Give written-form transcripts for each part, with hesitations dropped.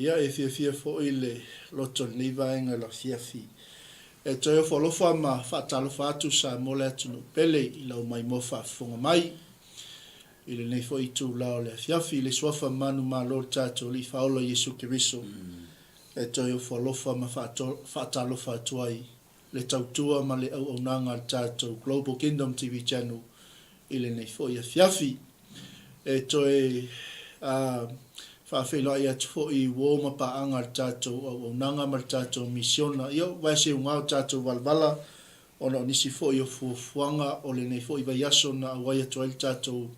Ia, e fiafia foi le loto i lenei vaega i le afiafi. E toe ofo alofa ma faatalofa atu Samoa le atunuu pele i lau maimoa faafofoga mai i lenei foi itula o le afiafi. I le Suafa manumalo o le tatou Alii Faaola Iesu Keriso, e toe ofo alofa ma faatalofa atu ai le tautua ma le auaunaga a le tatou Global Kingdom TV Channel i lenei foi afiafi. E toe faafeiloai atu foi i uo ma paaga a le tatou auaunaga ma le tatou misiona. Ia, ua seuga o tatou valavala ona o nisi foi o fuafuaga o lenei foi vaiaso na auai atu ai le tatou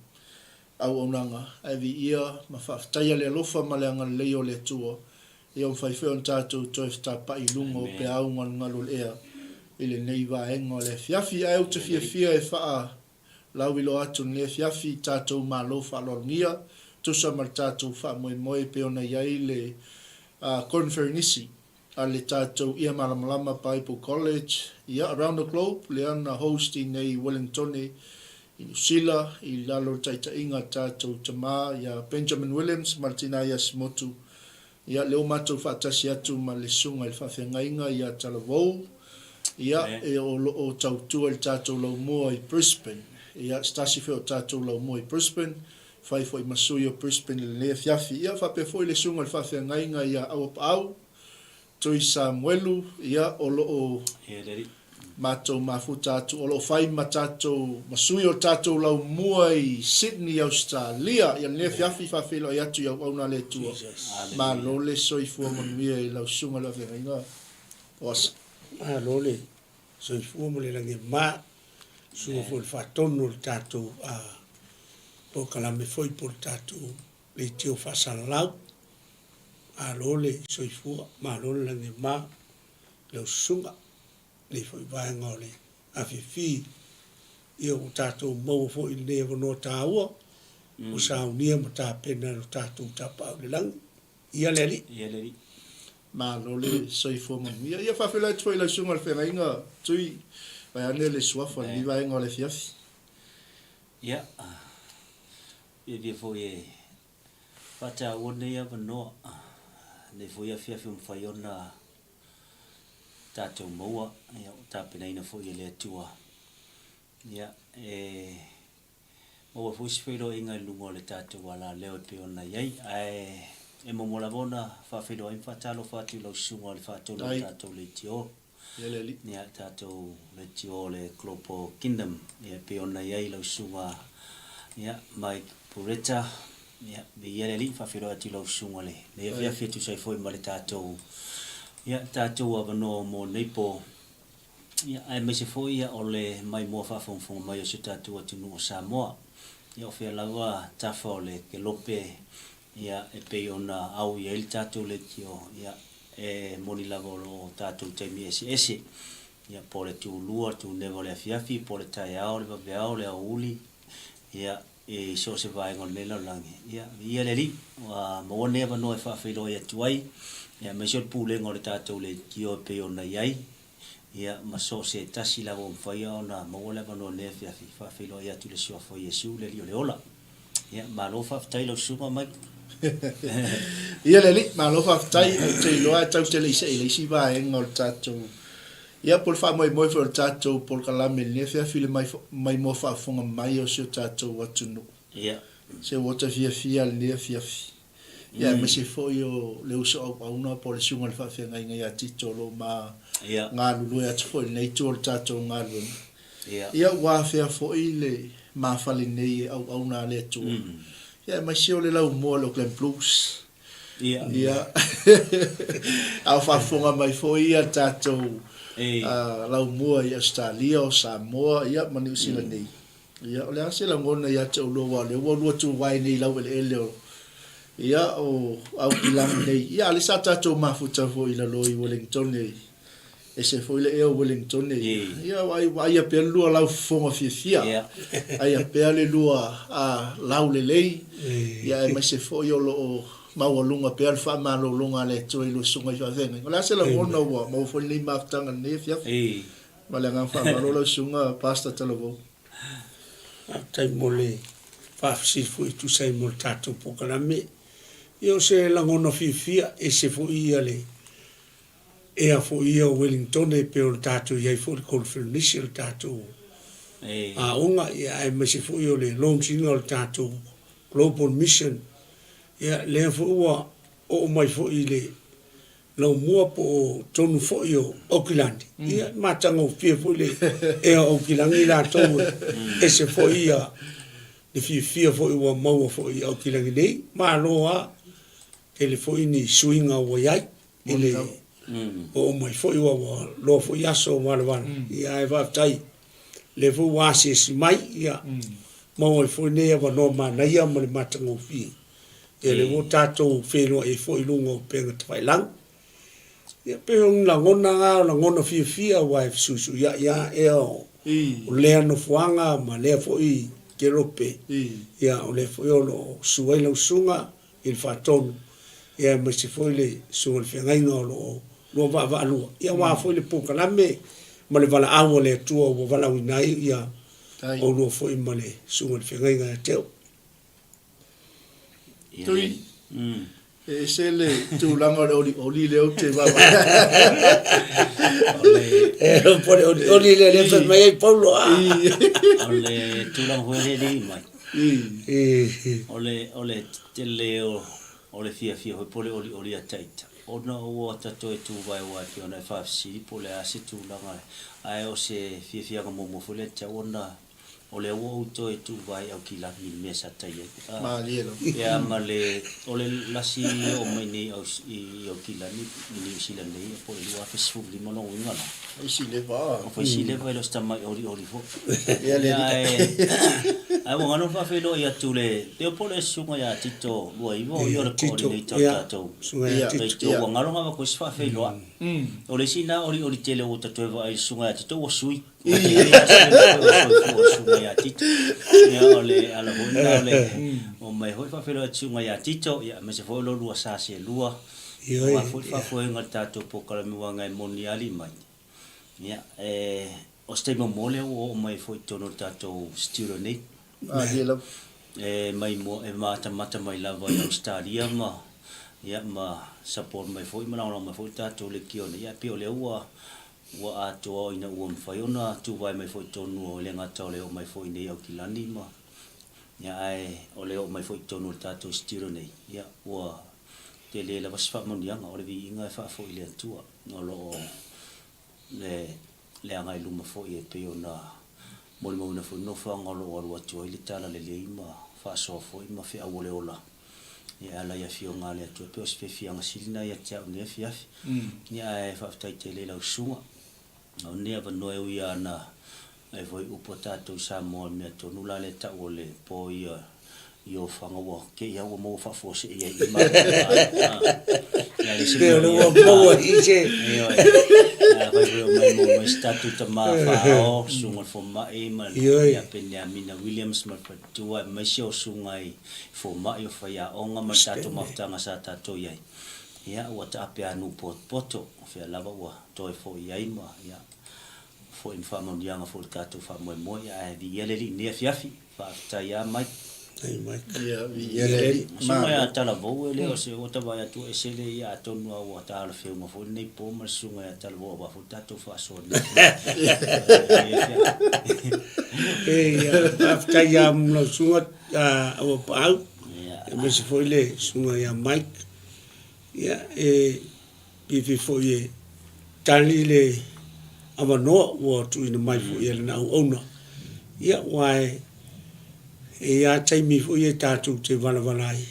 auaunaga. Ae viia ma faafetaia le alofa ma le agalelei o le Atua Ia ua mafai foi ona tatou toe fetapa'i i luga o peau galugalu o le ea i lenei vaega o le afiafi. Ae ou te fiafia e faalauiloa atu i lenei afiafi i tatou malo faaaloalogia, tusa ma le tatou faamoemoe e pei ona i ai le Koneferenisi a le tatou Ia Malamalama Bible College, ia, Around the Globe, lea na host i nei i Wellingtone i Niu Sila, i lalo o le taitaiga a le tatou tama ia Benjamin Williams ma le tina ia Simotu. Ia, lea ua matou faatasi atu ma le Susuga i le Faafeagaiga ia Talavou, ia, e o lo o tautua i le tatou laumua i Brisbane. Ia, se tasi foi o tatou laumua i Brisbane, fai foi ma sui o Brisbane i lenei afiafi. Ia, faapea foi le Susuga i le Faafeagaiga ia Auapaau, Tui Samuelu, ia, o lo o matou mafuta atu, o lo o fai ma tatou, ma sui o le tatou laumua i Sydney, Ausetalia. Ia, lenei afiafi, faafeiloai atu i auauna a le Atua. Malo le soifua manuia i lau susuga i le Faafeagaiga o Asa. Malo le soifua ma le lagi e mama, susuga foi i le faatonu o le tatou polokalame foi po o le tatou leitio faasalalau. Malo le soifua, malo le lagi e mama i lau susuga i lenei foi vaega o le afiafi. Ia ua tatou maua foi i lenei avanoa taua ua saunia ma tapena e lo tatou Tapaau i le Lagi. Ia le Alii. Ia le Alii. Malo le soifua manuia. Ia faafeiloai atu foi i lau susuga i le feagaiga Tui, vaeane le suafa i lenei vaega o le afiafi. Ia, fiafia foi e faataua lenei avanoa, lenei foi afiafi ua mafai ona tatou maua, ia ua tapenaina foi e le Atua. Ia, e maua foi se feiloaiga i luga o le tatou alaleo e pei ona i ai, ae e muamua lava ona faafeiloai ma faatalofa atu i lau susuga i le faatonu o le tatou leitio. Ia le Alii. Ia tatou leitio o le Global Kingdom, ia e pei ona i ai lau susuga ia Mike Pureta, ia viia le Alii, faafeiloai atu i lau susuga i lenei afiafi e tusa ai foi ma le tatou ia tatou avanoa mo lenei po. Ia aemaise foi ia o le maimoa faafogafoga mai o si o tatou atunuu o Samoa. Ia o fea lava tafa o le kelope Ia, e pei ona au i ai le tatou leitio, ia, e moni lava o lo o tatou taimi eseese, ia, po o le tulua, le tuneva o le afiafi, po o le taeao, le vaveao, le aoauli, ia, i so o se vaega o lenei lalolagi. Ia, viia le Alii, ua maua lenei avanoa e faafeiloai atu ai, ia, aemaise o le pulega o le tatou leitio e pei ona i ai, ia, ma so o se tasi lava ua mafai ona maua le avanoa i lenei afiafi, faafeiloai atu i le Suafa o Iesu, le Alii o le ola. Ia, malo faafetai lau susuga Mike. Ia le alii, malo faafetai. Ou te iloa e tatou te le i see i le isi vaega o le tatou, ia po o le faamoemoe foi o le tatou polokalame i lenei afiafi i le maimoa faafofoga mai o si o tatou atunuu. Ia. Se ua ta fiafia lenei afiafi. Ia aemaise foi o le uso auauna po o le susuga i le faafeagaiga ia Tito o lo o ma galulue atu foi i lenei itu o le tatou galuega. Ia ua afea foi le mafale nei e auauna a le Atua. Ia aemaise o le laumua o le Auckland Blues. Ia a o faafofoga mai foi ia tatou laumua i Ausetalia, o Samoa ia ma Niu Sila nei. Ia, o le a se lagona ia te oulua aua o lea ua oulua tuvae nei i laueleele o, ia, o Aukilani nei. Ia, a o lea sa tatou mafuta foi i lalo i Wellingtone, ese foi le ea o Wellingtone. Ia, vaaia pea le lua laufofoga fiafia, aia pea le lua laulelei, ia, aemaise foi o lo o maualuga pea le faamalologa a le Atua i lua susuga i faafeagaiga. O le a se lagona ua maua foi lenei mafutaga i lenei afiafi? Ma le agaga faaaloalo lau susuga Pastor Talavou. Faafetai mo le faafesili foi e tusa ai mo le tatou polokalame. Ia o se lagona fiafia, ese foi ia le ea foi ia o Wellingtone e pei ona tatou i ai foi i le Kolofelonisi o le tatou aoga, ia aemaise foi o le launch ina o le tatou Global Mission. Ia lea foi ua oo mai foi i le laumua po o totonu foi o Aukilani, ia e matagofie foi le ea o Aukilani latou e ese foi ia le fiafia foi ua maua foi i Aukilani nei. Malo lava, tele foi ni suiga ua i ai i le oo mai foi aua ua loa foi aso o valavala, ia ae faafetai lea foi ua asiasi mai, ia maua ai foi lenei avanoa manaia ma le matagofie. Ia lea ua tatou feiloai ai foi i luga o upega tafailagi. Ia pei o ni lagona na, o lagona fiafia aua e fesuisuiai lava ea o lea nofoaga ma lea foi kelope. Ia o lea foi o lo o susu ai lau susuga i le Faatonu, ia aemaise foi le susuga i le Feagaiga o lo o lua vaavaalua, ia aua foi le polokalame ma le valaau a le Atua ua valaauina ai ia oulua foi ma le susuga i le Feagaiga ia te au. Tui, e ese le tulaga o le olioli lea ou te vaavaai. E po le olioli lea lea fai mai ai Paulo a. O le tulaga foi lea e mai. O le tele o le fiafia foi po o le olioli a Taita, ona ua ta toe tuvae aua e pei ona e faafesili po o le a se tulaga, ae o se fiafiaga muamua foi lea tatau ona O lea ua ou toe tuuvae i Aukilani i le mea sa tai ai. Malie lava. Ia ma le, o le lasi oo mai nei i Aukilani i Niu Sila nei po o le 2015 lona uiga la. Faisi leva a. O faisi leva e le o se tamai olioli foi. Ia le Ae, ae ua galo faafeiloai atu le, pe po o le susuga ia Tito Luaiva o ia o le coordinator o le tatou Susuga ia Tito. Ua galo na avatu ai se faafeiloai. O le isi lena olioli tele ua ta toe vaai i le susuga ia Tito ua sui. Susuga ia Tito. Ia o le ala foi lena o le omai foi faafeiloai atu susuga ia Tito, ia aemaise foi o lo lua sa selua. Aua foi le faafoega o le tatou polokalame aua e moni alii mai. Ia e o se taimi muamua lea ua oo mai foi i totonu o le tatou studio nei. E mai mua e matamata mai lava i Ausetalia ma ia ma support mai foi ma lagolago mai foi le tatou lekione. Ia e pei o lea ua Ua atoa ina ua mafai ona tuvae mai foi i totonu, e le gata o le oo mai foi i inei i Aukilani ma, ia, ae o le oo mai foi i totonu o le tatou studio nei, ia, ua tele lava se faamanuiaga. O le viiga e faafoi i le Atua o lo o le, le agai i luma foi e pei ona molimauina foi le nofoaga o lo o alu atu ai le talalelei ma faasoa foi ma feau o le ola. E ala i Afioga a le Atua, pei o se fiafiaga sili lena ia te au i lenei afiafi. Ia ae faafetai tele i lau susuga. O lenei avanoa e ui lava na e foi upu a tatou i Samoa i le mea tonu la lea e tau o le po ia i Ofaga ua te i lava ua maua faafuasei ai i ma Ia le isi mea ua maua i se Ioe. Afai foi o mai maua mai se tatou tama faaao, susuga i le fomai ma ia Peniamina Williams ma le faletua aemaise o susuga i fomai, o faiaoga ma le tatou mafutaga sa tatou i ai, ia, ua taape a nuu potopoto, o fea lava ua toe foi ai ma, ia, foi ma faamanuiaga foi i le tatou faamoemoe, ia, ae viia le Alii i lenei afiafi. Faafetai lava Mike. Faafetai Mike. Ia, viia le Alii. Susuga ia Talavou e le o se ua ta vaai atu ua ese le ia atonu lava ua talafeuga foi lenei po ma le susuga ia Talavou aua foi le tatou faasoa i lenei afiafi. Ia, faafetai lava mo lau susuga Auapaau, aemaise foi le susuga ia Mike. Ia, e fiafia foi e tali le avanoa ua tuuina mai foi e lana auauna. Ia, aua e i ai lava taimi foi ia tatou te valavala ai.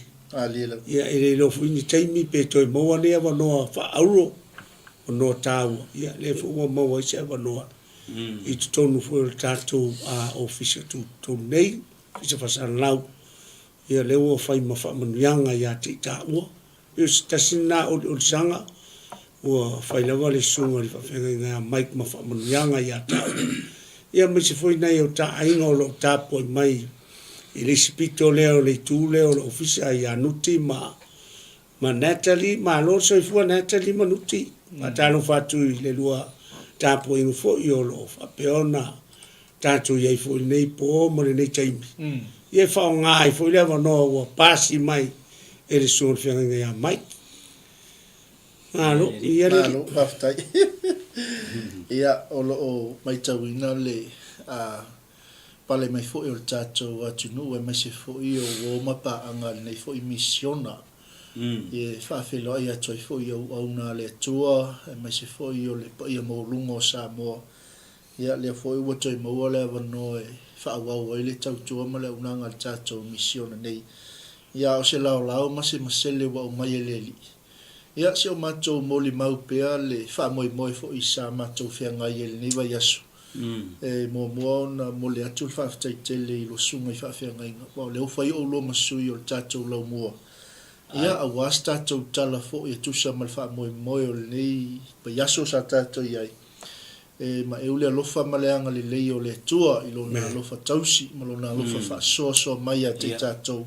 Ia, e le iloa foi ni taimi pe toe maua nei avanoa faa-auro, avanoa taua, ia lea foi ua maua ai se avanoa i totonu foi o le tatou Ofisa Tutotonu nei, Ofisa Faasalalau, ia lea ua fai ma faamanuiaga ia te i taua. E pei o se tasi lena oliolisaga ua fai lava le susuga i le faafeagaiga ia Mike ma faamanuiaga ia taua. Ia aemaise foi nai o ta aiga o lo o tapuai mai i le isi pito lea o le itu lea o le ofisa ia Nuti ma Ma Natalie, malo le soifua Natalie ma Nuti. Faatalofa atu i le lua tapuaiga foi o lo o faapea ona tatou i ai foi i lenei po ma lenei taimi. Ia e faaaoga ai foi le avanoa ua pasi mai E le Susuga i le Feagaiga ia Mike. Malo, ia le Malo, faafetai. Ia, o lo o matauina le pale mai foi o le tatou atunuu aemaise foi o uo ma paaga a lenei foi misiona e faafeiloai atu ai foi i auauna a le Atua aemaise foi o le paia maualuga o Samoa. Ia, lea foi ua toe maua le avanoa e faaauau ai le tautua ma le auaunaga a le tatou misiona nei. Ia, a o se laolao ma se masele ua aumai e le Alii. Ia, si o matou molimau pea le faamoemoe foi sa matou feagai ai i lenei vaiaso. E muamua ona momoli atu le faafetai tele i lua susuga i faafeagaiga, aua o lea ua fai oulua ma sui o le tatou laumua. Ia, aua se tatou tala foi e tusa ma le faamoemoe o lenei vaiaso sa tatou i ai. E maeu le alofa ma le agalelei o le Atua i Lona alofa tausi ma Lona alofa faasoasoa mai ia te tatou,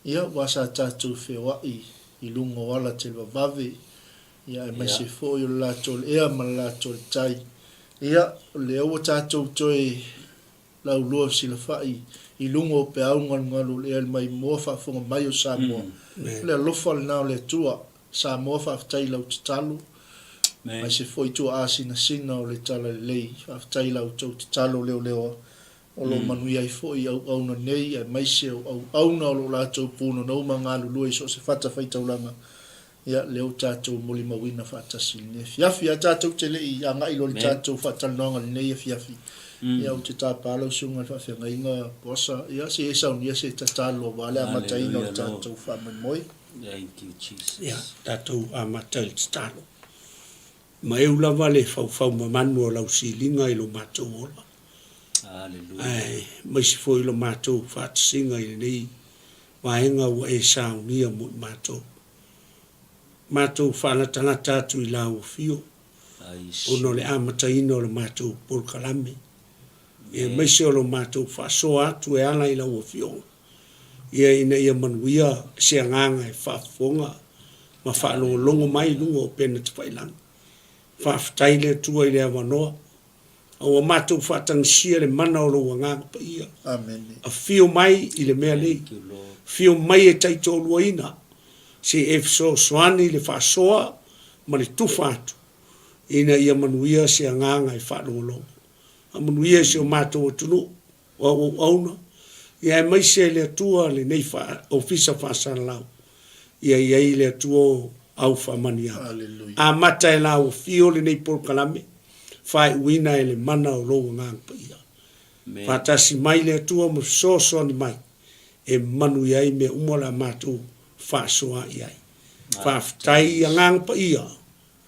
ia, aua sa tatou feoai i luga o ala televavave, ia, aemaise foi o le latou o le ea ma le latou o le tai. Ia, o lea ua tatou toe laulua fesilafai i luga o peau galugalu o le ea i le maimoa faafofoga mai o Samoa. O le alofa lena o le Atua. Samoa faafetai i lau tatalo, aemaise foi tuaa sinasina o le Talalelei. Faafetai i la outou tatalo leoleoa o lo o manuia ai foi auauna nei aemaise o auauna o lo o latou punonou ma galulue i so o se fatafaitaulaga. Ia, lea ua tatou molimauina faatasi i lenei afiafi. Ae tatou te le i agai loa i le tatou faatalanoaga i lenei afiafi, ia, ou te tapa lau Susuga i le Faafeagaiga Poasa, ia, se i e saunia se tatalo aua le amataina o le tatou faamoemoe. Ia, tatou amata i le tatalo. Maeu lava le faufau mamanu o lau siliga i lo matou ola, aemaise foi lo matou faatasiga i lenei vaega ua e saunia mo i matou. Matou faalatalata atu i lau afio ona o le amataina o le matou polokalame, aemaise o lo matou faasoa atu e ala i lau afioga, ia ina ia manuia se agaga e faafofoga ma faalogologo mai i luga o upega tafailagi. Faafetai le Atua i le avanoa. A ua matou faatagisia le mana o lou Agaga Paia. Afio mai i le mea nei. Afio mai e taitoaluaina, se i e fesoasoani i le faasoa ma le tufa atu, ina ia manuia se agaga e faalogologo. Faamanuia i si o matou atunuu, o au auauna, ia aemaise e le Atua lenei Ofisa Faasalalau, ia i ai le Atua o au faamanuiaga. Amata e lau afio lenei polokalame, faaiuina e le mana o lou Agaga Paia. Faatasi mai le Atua ma fesoasoani mai e manuia ai mea uma o le a matou faasoa i ai. Faafetai Agaga Paia,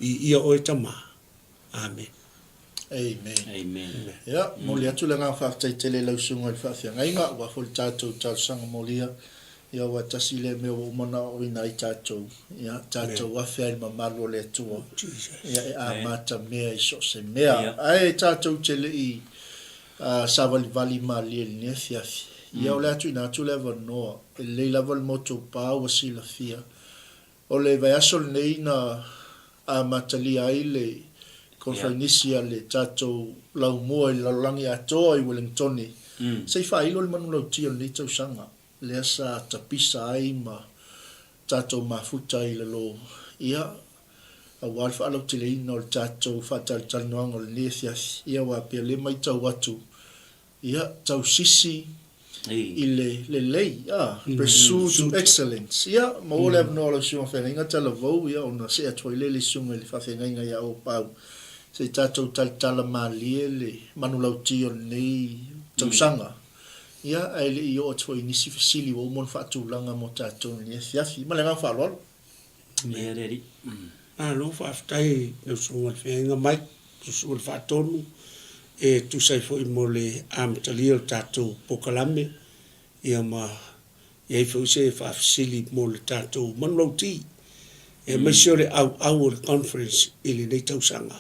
viia oe Tama. Amen. Amen. Amen. Ia, momoli atu le agaga faafetai tele i lau susuga i le faafeagaiga, aua foi le tatou talosaga molia. Ia, aua e tasi lea mea ua uma ona aoaoina ai tatou, ia, tatou afe ai i le mamalu o le Atua, ia, e amata mea i so o se mea. Ae tatou te le i savalivali malie i lenei afiafi. Ia, o le a tuuina atu le avanoa, e lelei lava le motupa ua silafia. O le vaiaso lenei na amatalia ai le Koneferenisi a le tatou laumua i le lalolagi atoa i Welengitone, se i faailo le manulauti o lenei tausaga lea sa tapisa ai ma tatou mafuta ai i lalo, ia, aua le faalauteleina o le tatou faatalatalanoaga o lenei afiafi. Ia, aua pei o lea e matau atu, Ia, tausisi i le lelei, a, pursue to excellence. Ia, maua le avanoa o lau Susuga Feagaiga Talavou, ia, ona see atu ai lea i le Susuga i le Faafeagaiga ia Opau, se i tatou talitala malie le manulauti o lenei tausaga. Ia, ae le i oo atu foi i nisi fesili ua uma ona faatulaga mo tatou i lenei afiafi. Ma le agaga faaaloalo. Ia le Alii. Malo faafetai i lau Susuga i le Feagaiga Mike, lau Susuga i le Faatonu e tusa ai foi mo le amatalia o le tatou polokalame ia ma i ai foi se faafesili mo le tatou manulauti aemaise o le auau o le conference i lenei tausaga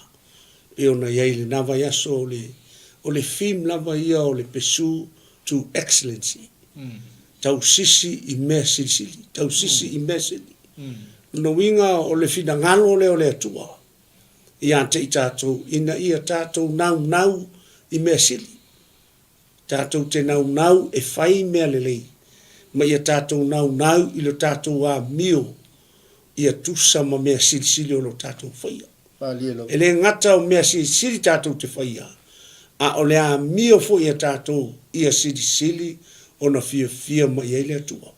pei ona i ai i lena vaiaso o le o le theme lava ia o le pursue to excellency. Tausisi i mea silisili, tausisi i mea sili. Lona uiga o le finagalo lea o le Atua ia te i tatou ina ia tatou naunau i mea sili. Tatou te naunau e fai mea lelei. ma ia tatou naunau i lo tatou amio ia tusa ma mea silisili o lo tatou faia. E le gata o mea silisili tatou te faia, a o le amio foi a tatou ia silisili ona fiafia mai ai le Atua.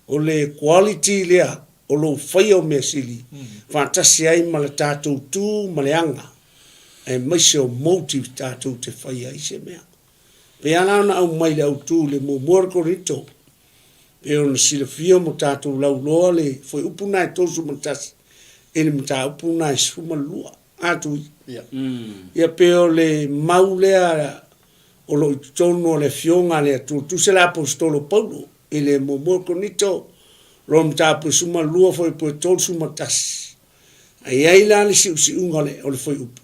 O le quality lea o lou faia o mea sili faatasi ai ma le tatou tu ma le aga aemaise o motive tatou te faia ai se mea. Pei lava la ona aumai le autu i le muamua o le Korinito, pei ona silafia mo tatou lauloa le fuaiupu lena e 31 i le mataupu lena e 12. A Tui? Ia pei o le mau lea o lo o i totonu o le Afioga a le Atua, tusa le Aposetolo Paulo i le muamua o Korinito, lona mataupu e 12 fuaiupu e 31. A i ai la le siusiuga o le fuaiupu,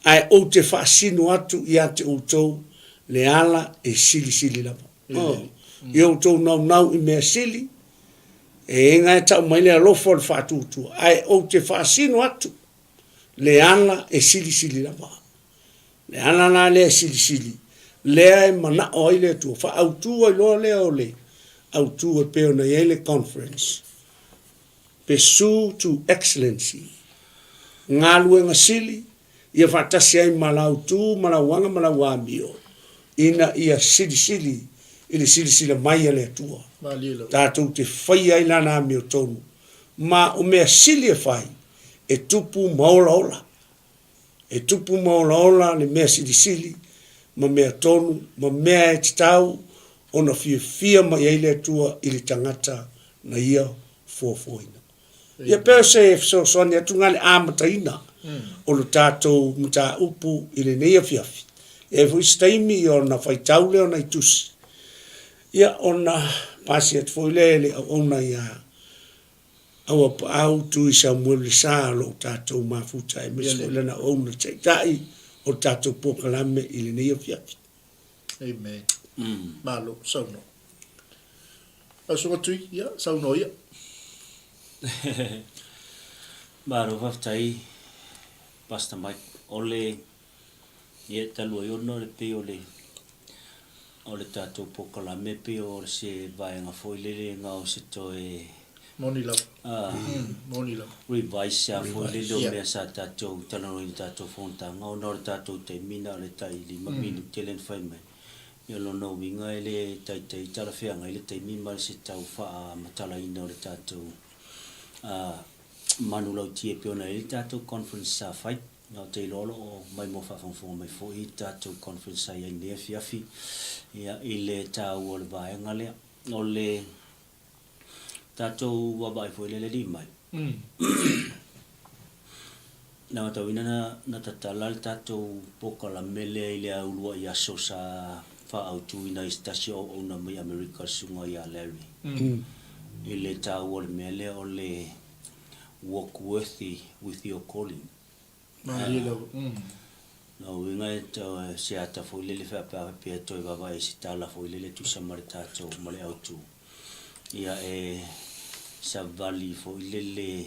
ae ou te faasino atu ia te outou le ala e silisili lava. Oh, ia outou naunau i mea sili, e ega e tau mai le alofa o le faatuatua, ae ou te faasino atu le ala e silisili lava. Le ala la lea e silisili, lea e manao ai le Atua, faaautu ai loa lea o le autu e pei ona i ai le conference, Pursue to Excellency, Galuega Sili, ia faatasi ai ma lau tu ma lau aga ma lau amio, ina ia silisili i le silasila mai a le Atua, tatou te faia ai Lana amiotonu, ma o mea sili e fai, e tupu ma olaola. E tupu ma olaola le mea silisili ma mea tonu ma mea e tatau ona fiafia mai ai le Atua i le tagata na Ia fuafuaina. Ia pei o se fesoasoani atu lena i le amataina o le tatou mataupu i lenei afiafi. E i ai foi se taimi ona faitau lea o nai tusi, ia ona pasi atu foi lea i le auauna ia Auapaau Tui Samuelu Lesa o lo o tatou mafuta aemaise foi lana auauna taitai o le tatou polokalame i lenei afiafi. Amen. Malo saunoa. Lau Susuga Tui, ia, saunoa ia. Malo faafetai Pastor Mike. O le, ia talu ai ona o le pei o le o le tatou polokalame pei o se vaega foi lele na o se toe Moni lava. Moni lava. Revise a foi lele o mea sa tatou talanoaina i tatou fonotaga ona o le tatou taimi na o le tai 5 minute lea na fai mai. Ia o lona uiga e le taitai talafeagai le taimi ma se tau faamatalaina o le tatou manulauti e pei ona i ai le tatou conference sa fai. Ou te iloa o lo o maimoa faafogafoga mai foi i le tatou conference sa i ai i lenei afiafi i le taua o le vaega lea. O le tatou vaavaai foi lea i le alii mai, na matauina na tatala le tatou polokalame lea i le uluai aso sa faaautuina ai se tasi o auauna mai Amerika le susuga ia Larry i le taua o le mea lea o le walk worthy with your calling. Malie lava. Lona uiga e toe se ata foi lele faapea pea toe vaavaai i se tala foi lele tusa ma le tatou ma le autu. Ia e savali foi lele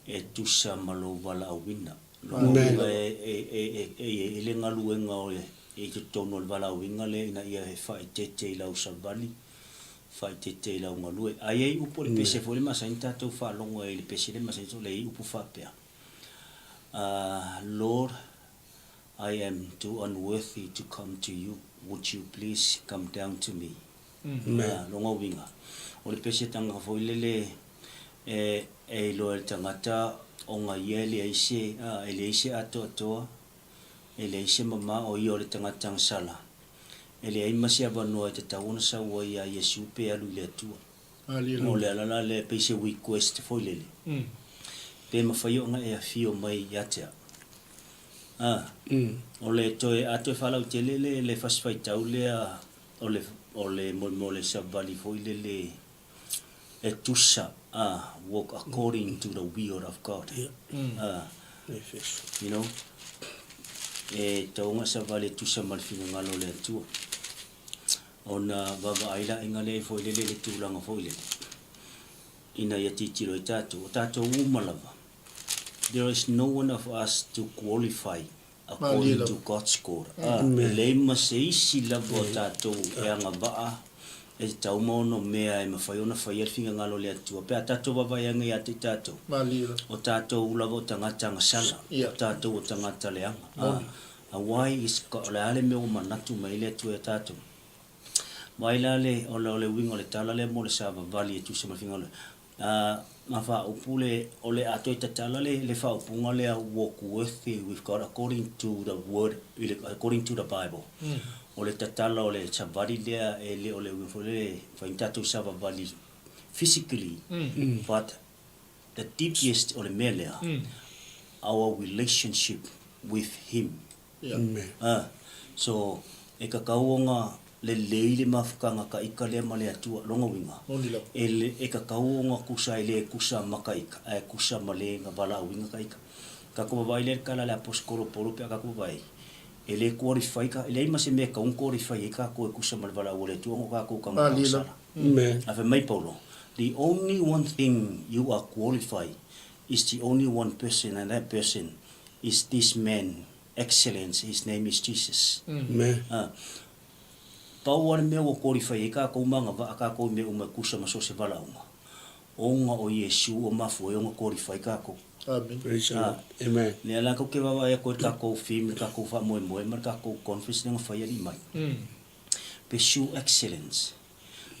e tusa ma lou valaauina. Lona uiga e e i ai le galuega i totonu o le valaauina lea ina ia e faaeteete i lau savali, faaeteete i lau galue. A i ai upu o le pese foi lea e masani ona tatou faalogo ai i le pese lea e masani ona i ai upu faapea, Lord, I am too unworthy to come to you, would you please come down to me? Lona uiga, o le pese tangata foi lele e iloa e le tagata ona ia e leai se, e leai se atoatoa, e leai se mama, o ia o le tagata gasala, e leai ma se avanoa e tatau ona sau ai ia Iesu pe alu i le Atua. O le ala la lea e pei se request foi lele, pe mafai ona e afio mai ia te au. A, o le toe, a toe faalautele le, le fasi faitau lea o le, o le mo le savali foi lele e tusa, a, walk according to the will of God. A, you know, e tatau ona savali e tusa ma le finagalo o le Atua. Ona vaavaai la inga lea foi lele i le tulaga foi lele, ina ia tilotilo ai tatou, o tatou uma lava, there is no one of us to qualify according to God's code. A, e leai ma se isi lava o tatou e agavaa e E tatau ma ono mea e mafai ona faia le finagalo o le Atua pe a tatou vaavaai aga ia te i tatou. O tatou lava o tagata agasala, o tatou o tagata leaga. A why is o le a le mea ua manatu mai ai le Atua ia tatou? Vaai la le o le uiga o le tala lea mo le savavali e tusa ma le finagalo. A na faaupu le, o le a toe tatala le, le faaupuga lea walk worthy with God according to the word, i le, according to the Bible. O le tatala o le savali lea e le o le uiga foi lele e fai ni tatou savavali physically, but the deepest o le mea lea, our relationship with Him. A, so, e kakau ona lelei le mafutaga ka ika lea ma le Atua, lona uiga, e le, e kakau ona kusa e le kusa ma ka ika, ae kusa ma le na valaauina ka ika. Kakou vavaai lea i le tala a le Aposetolo Paulo pe a kakou vavaai, e le qualify ka, e leai ma se mea e tatau ona qualify ai kakou e kusa ma le valaau a le Atua ona o kakou tagata agasala. Ae fai mai Paulo, the only one thing you are qualified is the only one person and that person is this man excellence his name is Jesus. Amen. A, pau lava le mea ua qualify ai kakou ma agavaa kakou i mea uma e kusa ma so o se valaauga, ona o Iesu ua mafua ai ona qualify kakou. Amen. Praise the A, Lord. Amen. lea la kou te vaavaai atu ai le kakou theme, le kakou faamoemoe ma le kakou conference lea na fai alii mai. Pursue excellence.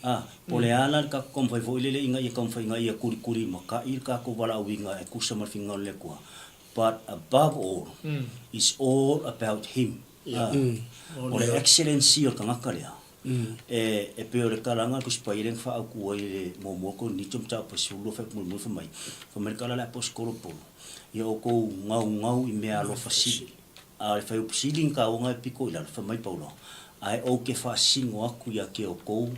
A, po o le a la le kakou taumafai foi lele ina ia taumafai ina ia kulikuli makai le kakou valaauina e kusa ma le finagalo o le Atua. But above all, it's all about him. A, o le excellency o le tagata lea, e, e pei o le tala na le Tusi Paia lea na faaautu ai i le muamua Korinito mataupu e 12 faaiupu mulimuli fai mai, fai mai le tala a le Aposetolo Paulo, Ia outou gaugau i mea alofa sili. A o le faaiupu sili na taua na e pito i lalo, fai mai Paulo, Ae ou te faasino atu ia te outou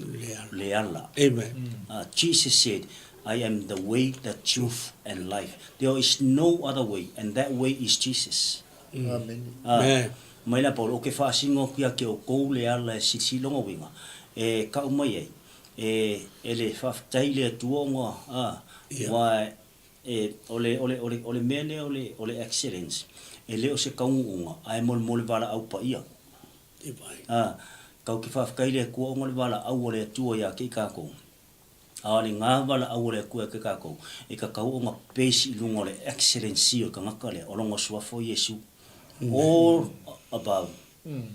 le ala. Amen. Jesus said, I am the way, the truth and life. There is no other way and that way is Jesus. Amen. Amen. Mai la Paulo, ou te faasino atu ia te outou le ala e silisili lona uiga, e kau mai ai, e, e le faafetai i le Atua ona, a, aua e, o le, o le, o le, o le mea lea o le, o le excellence, e le o se taunuuga, ae mo le valaau paia. A, kau te faafetai i le Atua ona o le valaau a le Atua ia te i tatou. A o le gā valaau a le Atua ia te tatou, e tatau ona base i luga o le excellency o le tagata lea, o lona suafa o Iesu. All above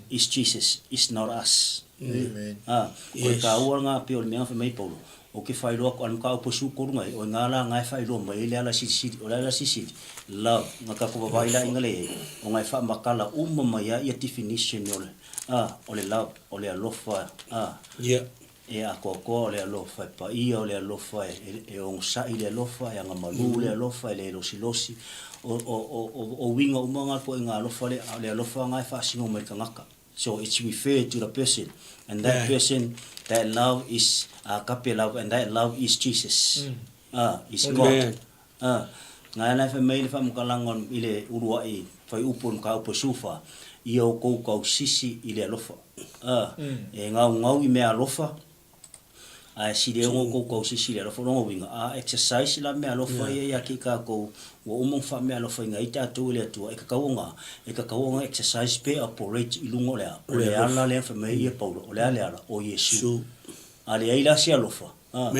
is Jesus, is not us. Amen. A, o le taua lena pei o le mea na fai mai ai Paulo, ou te faailoa atu, a o le mataupu e 13 na ai, o i gā la na e faailoa mai ai le ala silisili, o le ala silisili, love, na tatou vavaai la ina le i ai, ona e faamatala uma mai ai ia definition o le, a, o le love, o le alofa, a, Yeah. E atoatoa o le alofa, e paia o le alofa, e onosai le alofa, e agamalu le alofa, e le losilosi. O, o, o, o uiga uma na ituaiga alofa lea, a o le alofa na e faasino mai i le tagata. So it's refer to the person and that person, that love is agape love and that love is Jesus. Ah, is God. Ah, na ala e fai mai le faamatalaga i le uluai fuaiupu o le mataupu e 14, Ia outou tausisi i le alofa. Ah, e gaugau i mea alofa, ae sili ai ona outou tausisi i le alofa. O lona uiga, a exercise la mea alofa ia ia te i tatou, ua uma ona faameaalofaina ai tatou e le Atua, e tatau ona, e tatau ona exercise pe operate i luga o le a? O le ala lea na fai mai ai ia Paulo, o le a le ala? O Iesu. A leai la se alofa, a,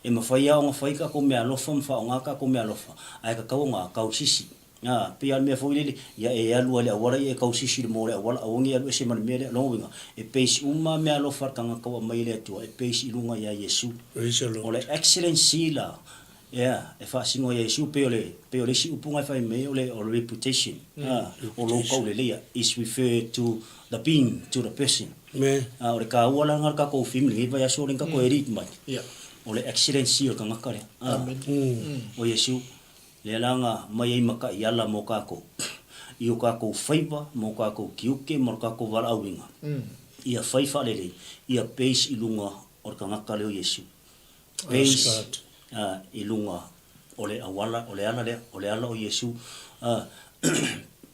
e mafai lava ona fai tatou meaalofa ma faaaoga tatou meaalofa, ae tatau ona tausisi. A, pei lava o le mea foi lele, ia e alu lava i le auala, ia e tausisi i le moa o le auala, aua ne i alu ese ma le mea lea. O lona uiga, e base uma lava meaalofa a le tagata ua aumai e le Atua, e base i luga ia Iesu. O le excellency la, Ea, e faasino ia Iesu, pei o le, pei o le isi upu na e fai mai o le, o le reputation, a, o lou kauleleia, is refer to the being, to the person. Me. A, o le taua la lena o le tatou film i lenei vaiaso lea na tatou edit mai, Ia. o le excellency o le tagata lea, a, Amen. o Iesu, lea la na aumai ai ma taiala mo tatou, i o tatou faiva, ma o tatou tiute ma lo tatou valaauina, ia fai faalelei, ia base i luga o le tagata lea o Iesu. Base i luga o le auala, o le ala lea, o le ala o Iesu.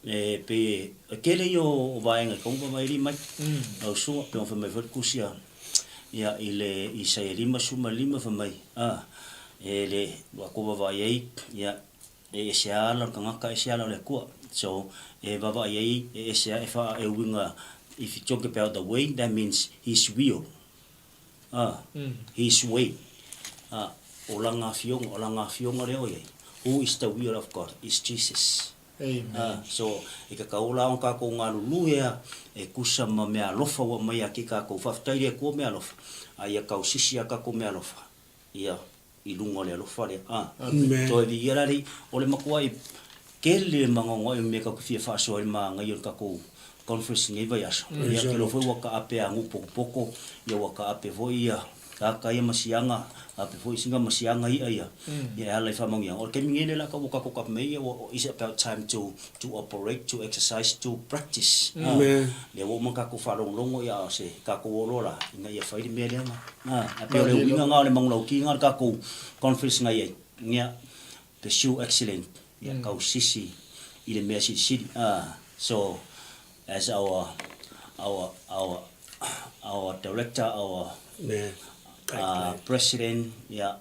E pei e tele ia o vaega e tatau ona vaavaai mai. Lau susuga, pei ona fai mai foi le tusi a ia i le Isaia 55 fai mai, a, e le ua tou vaavaai ai, ia, e ese lava ala o le tagata, ese ala o le Atua. So, e vaavaai ai, e ese lava, e faa, e uiga, if you talk about the way, that means his will. His way. O lana afioga, o lana afioga lea o i ai. Who is the will of God? Is Jesus. Amen. So, i ka kaola o kākou galulue a e kusa ma mea alofa ua aumai ake i kākou. Faafetai i le Akua mea alofa, a ia kausisi a kākou mea alofa, ia i luga o le alofa lea. A, toe viia la le, o le makuaʻi tele ma gaogaoʻi o mea tatou te fia faasoa ai le mānaia o le tatou conference i lenei vaiaso. Ia, ou te iloa foi ua taape a nuu pokopoko, ia ua taape foi ia kaka ia ma siaga, taape foi singa ma siaga i'a ia, ia e ala i faamanuiaga. O le taimi nei lea la ua tatou taape mai ai, ia ua, it's about time to, to operate, to exercise, to practice. A, lea ua uma ona tatou faalogologo, ia a o se tatou o loa la, ina ia fai le mea lea ma, a, ae pei o le uiga lena o le manulauti lena o le tatou conference na i ai, ia, pursue excellence, ia tausisi i le mea silisili, a, so, as our, our, our, our director, our president, ia,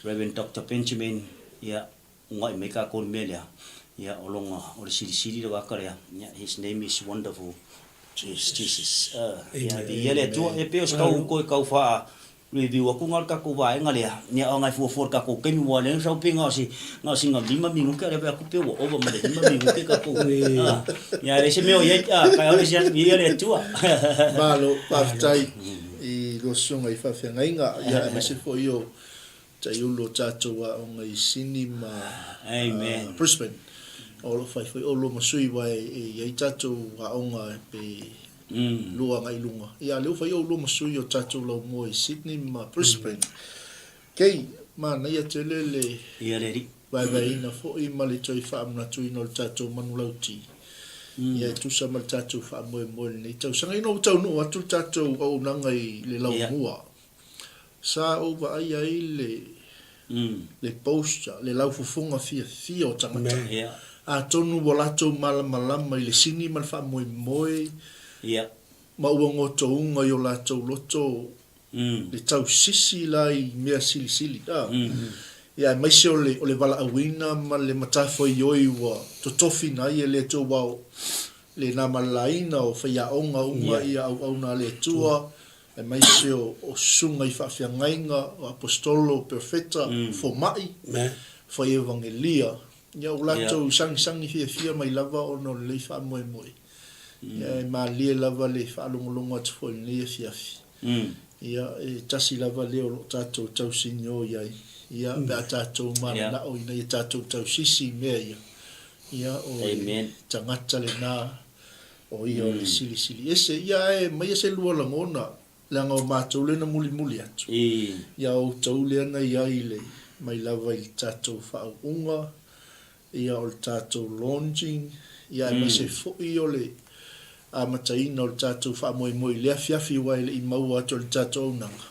Reverend Doctor Benjamin, ia, Ungaʻi mai kākou i le mea lea, ia, o lona, o le Silisili le waka lea, ia, His name is wonderful, Jesus. Ia, viia le Atua. E pei o se kau koe kau wha review aku nga o le tatou vaega lea, ia, o ngai fuafua le tatou taimi, ua leai sau pe na o se, na o sina lima minuke, a lea vaai atu pe ua ova ma le lima minuke tatou, ia, e leai se mea o i ai, kai aole se atu, viia le Atua. Malo, faafetai i lua susuga i faafeagaiga, ia, aemaise foi o Taiulu o tatou aoga i Sydney ma Brisbane. O lo o fai foi oulua ma sui aua e i ai tatou aoga pe lua agai i luga. Ia a lea ua fai oulua ma sui o tatou laumua i Sydney ma Brisbane. Kei, manaia tele le vaevaeina foi ma le toe faamanatuina o le tatou manulauti ia e tusa ma le tatou faamoemoe i lenei tausaga. Ina ua taunuu atu le tatou auaunaga i le laumua, Sa ou vaai ai le le poster, le laufofoga fiafia o tagata. Atonu ua latou malamalama i le sini ma le faamoemoe ma ua gotouga i o latou loto le tausisi la i mea silisili. Ia aemaise o le o le valaauina ma le matafaioioi ua totofina ai e le Atua aua o le na malalaina o faiaoga uma ia auauna a le Atua aemaise o susuga i faafeagaiga, o aposetolo, o perofeta, o fomai, fai evangelia. Ia ua latou sagisagi fiafia mai lava ona o lenei faamoemoe. Ia e malie lava le faalogologo atu foi i lenei afiafi. Ia e tasi lava lea o lo o tatou tausinio i ai. Ia pe a tatou mananao ina ia tatou tausisi i mea ia, ia o le tagata lena O ia o le Silisili Ese. Ia ae aumaia se lua lagona, leaga o matou lea na mulimuli atu. Ia o outou lea na i ai le, mai lava i le tatou faauuga, ia o le tatou launching, ia aemaise foi o le amataina o le tatou faamoemoe i le afiafi aua e le i maua atu e le tatou auaunaga.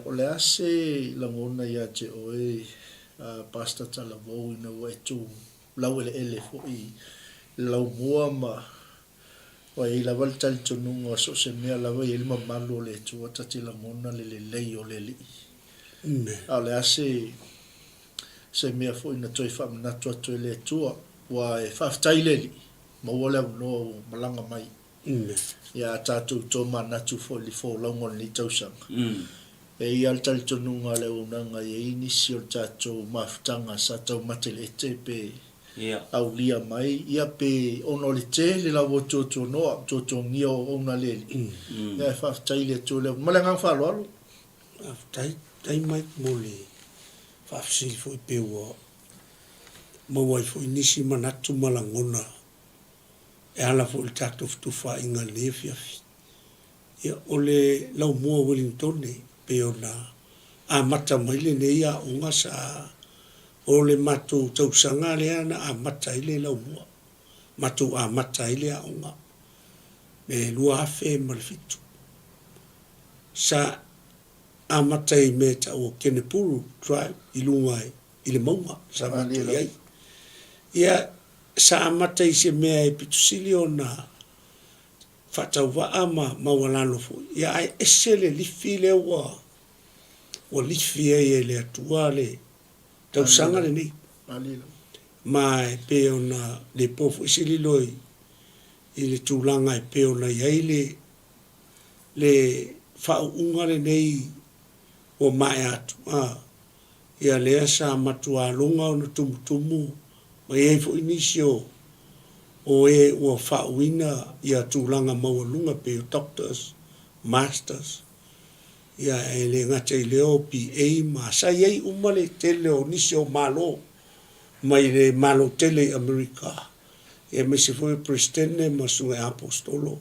O le a se lagona ia te oe Pastor Talavou ina ua e tu laueleele foi i le laumua ma ua i ai lava le talitonuga o so o se mea lava e i ai le mamalu o le Atua ta te lagona le lelei o le Alii. A o le a se se mea foi na toe faamanatu atu e le Atua, ua e faafetai i le Alii, maua le avanoa ua malaga mai. Ia a tatou tomanatu foi i le folauga o lenei tausaga. E i ai lava le talitonuga a le auaunaga e i ai nisi o le tatou mafutaga sa taumate i le ete pe aulia mai, ia pe ona o le tele lava o tuatuanoa, tuatuagia o auauna a le Alii. Ia e faafetai i le Atua i le avanoa. Ma le agaga faaaloalo. Faafetai, faafetai Mike mo le faafesili foi pe ua maua ai foi nisi manatu ma lagona e ala foi i le tatou fetufaaiga i lenei afiafi. Ia, o le laumua o Welingtone e pei ona amata mai lenei aoga sa o le matou tausaga lea na amata ai le laumua, matou amata ai le aoga le 2007. Sa amata i mea e tau o Kenepuru Drive i luga i le mauga sa matou i ai. Ia, sa amata i se mea e pito sili ona faatauvaa ma maualalo foi, ia ae ese le lifi lea ua ua lifi ai e le Atua le tausaga lenei. Ma e pei ona le po foi se lilo i i le tulaga e pei ona i ai le le. faauuga lenei ua maea atu, a, ia lea sa matua luga ona tumutumu ma i ai foi nisi o o e ua faauuina ia tulaga maualuga pei o doctors, masters, ia e le gata i lea o BA ma sa i ai uma le tele o nisi o Malo mai le Malo tele i Amerika, ia aemaise foi o Peresetene ma Susuga Aposetolo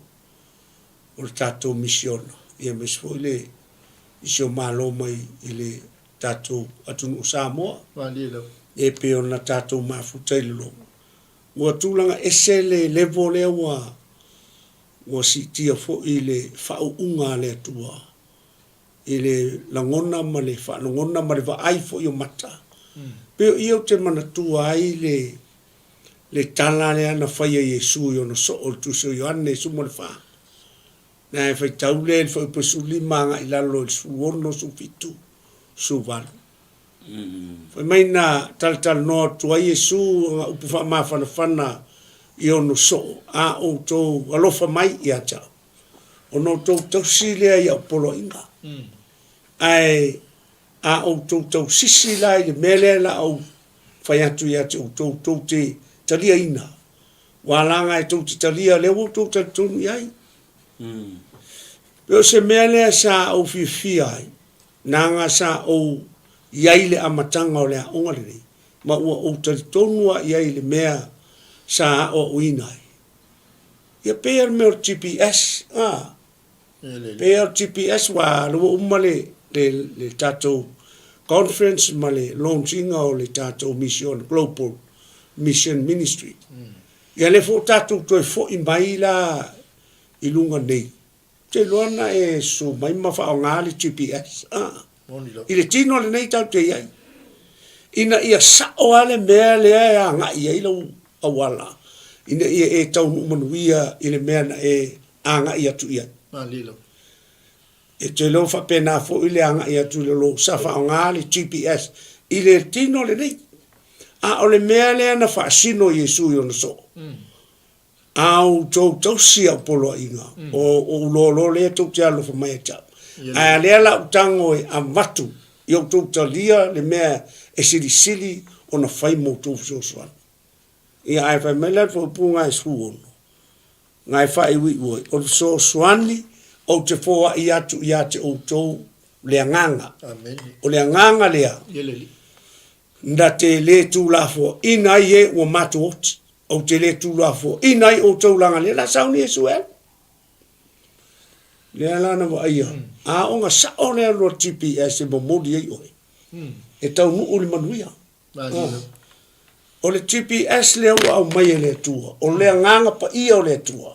o le tatou misiona, ia aemaise foi le nisi o Malo mai i le tatou atunuu o Samoa, e pei ona tatou mafuta i le logo. Ua tulaga ese le level lea ua ua siitia foi le faauuga a le Atua i le lagona ma le faalogona ma le vaai foi o mata. Pei o i ou te manatua ai le le tala lea na faia e Iesu i ona soo i le Tusi o Ioane 14. Na e faitau lea i le fuaiupu e 15 agai i lalo i le 16, 17, 18. Fai mai na talatalanoa atu ai Iesu ana upu faamafanafana i ono soo, A outou alofa mai ia te au, ona outou tausi lea i au poloaiga. Ae a outou tausisi la i le mea lea la a ou fai atu ia te outou, tou te taliaina, ua alaga e tou te talia lea ua outou talitonu i ai. Pei o se mea lea sa ou fiafia ai, Leaga sa ou i ai i le amataga o le aoga lenei, ma ua ou talitonu lava i ai i le mea sa aoaoina ai. Ia pei lava o le mea o le GPS, a? Pei lava o le GPS aua o lea ua uma le, le, le tatou conference ma le launch ina o le tatou mission, Global Mission Ministry. Ia lea foi ua tatou toe foi mai la i luga nei. Ou te iloa na e susu mai ma faaaoga le GPS a i le tino lenei tatou te i ai ina ia sao lava le mea lea e agai i ai lau auala ina ia e taunuu manuia i le mea na e agai atu i ai. E te iloa faapena foi le agai atu i le lo sa faaaoga le GPS i le tino lenei. A o le mea lea na faasino Iesu i ona soo, A outou tausi au poloaiga, o ou loaloa lea tou te alofa mai ia te au. Ae a lea la ou tago e avatu i outou talia le mea e silisili ona fai mo outou fesoasoani. Ia ae fai mai la le faaupuga e 16, na e faaiuiu ai, o le fesoasoani ou te foai atu ia te outou le agaga. O le agaga lea na te le tulafoaina ai e ua matou oti. Ou te le tulafoaina ai outou leaga lea la sauni Iesu e alu. Lea la na vaaia, a aoga sao lea alu a le GPS e momoli ai oe, e taunuu i le manuia. O le GPS lea ua aumai e le Atua, o le Agaga Paia o le Atua,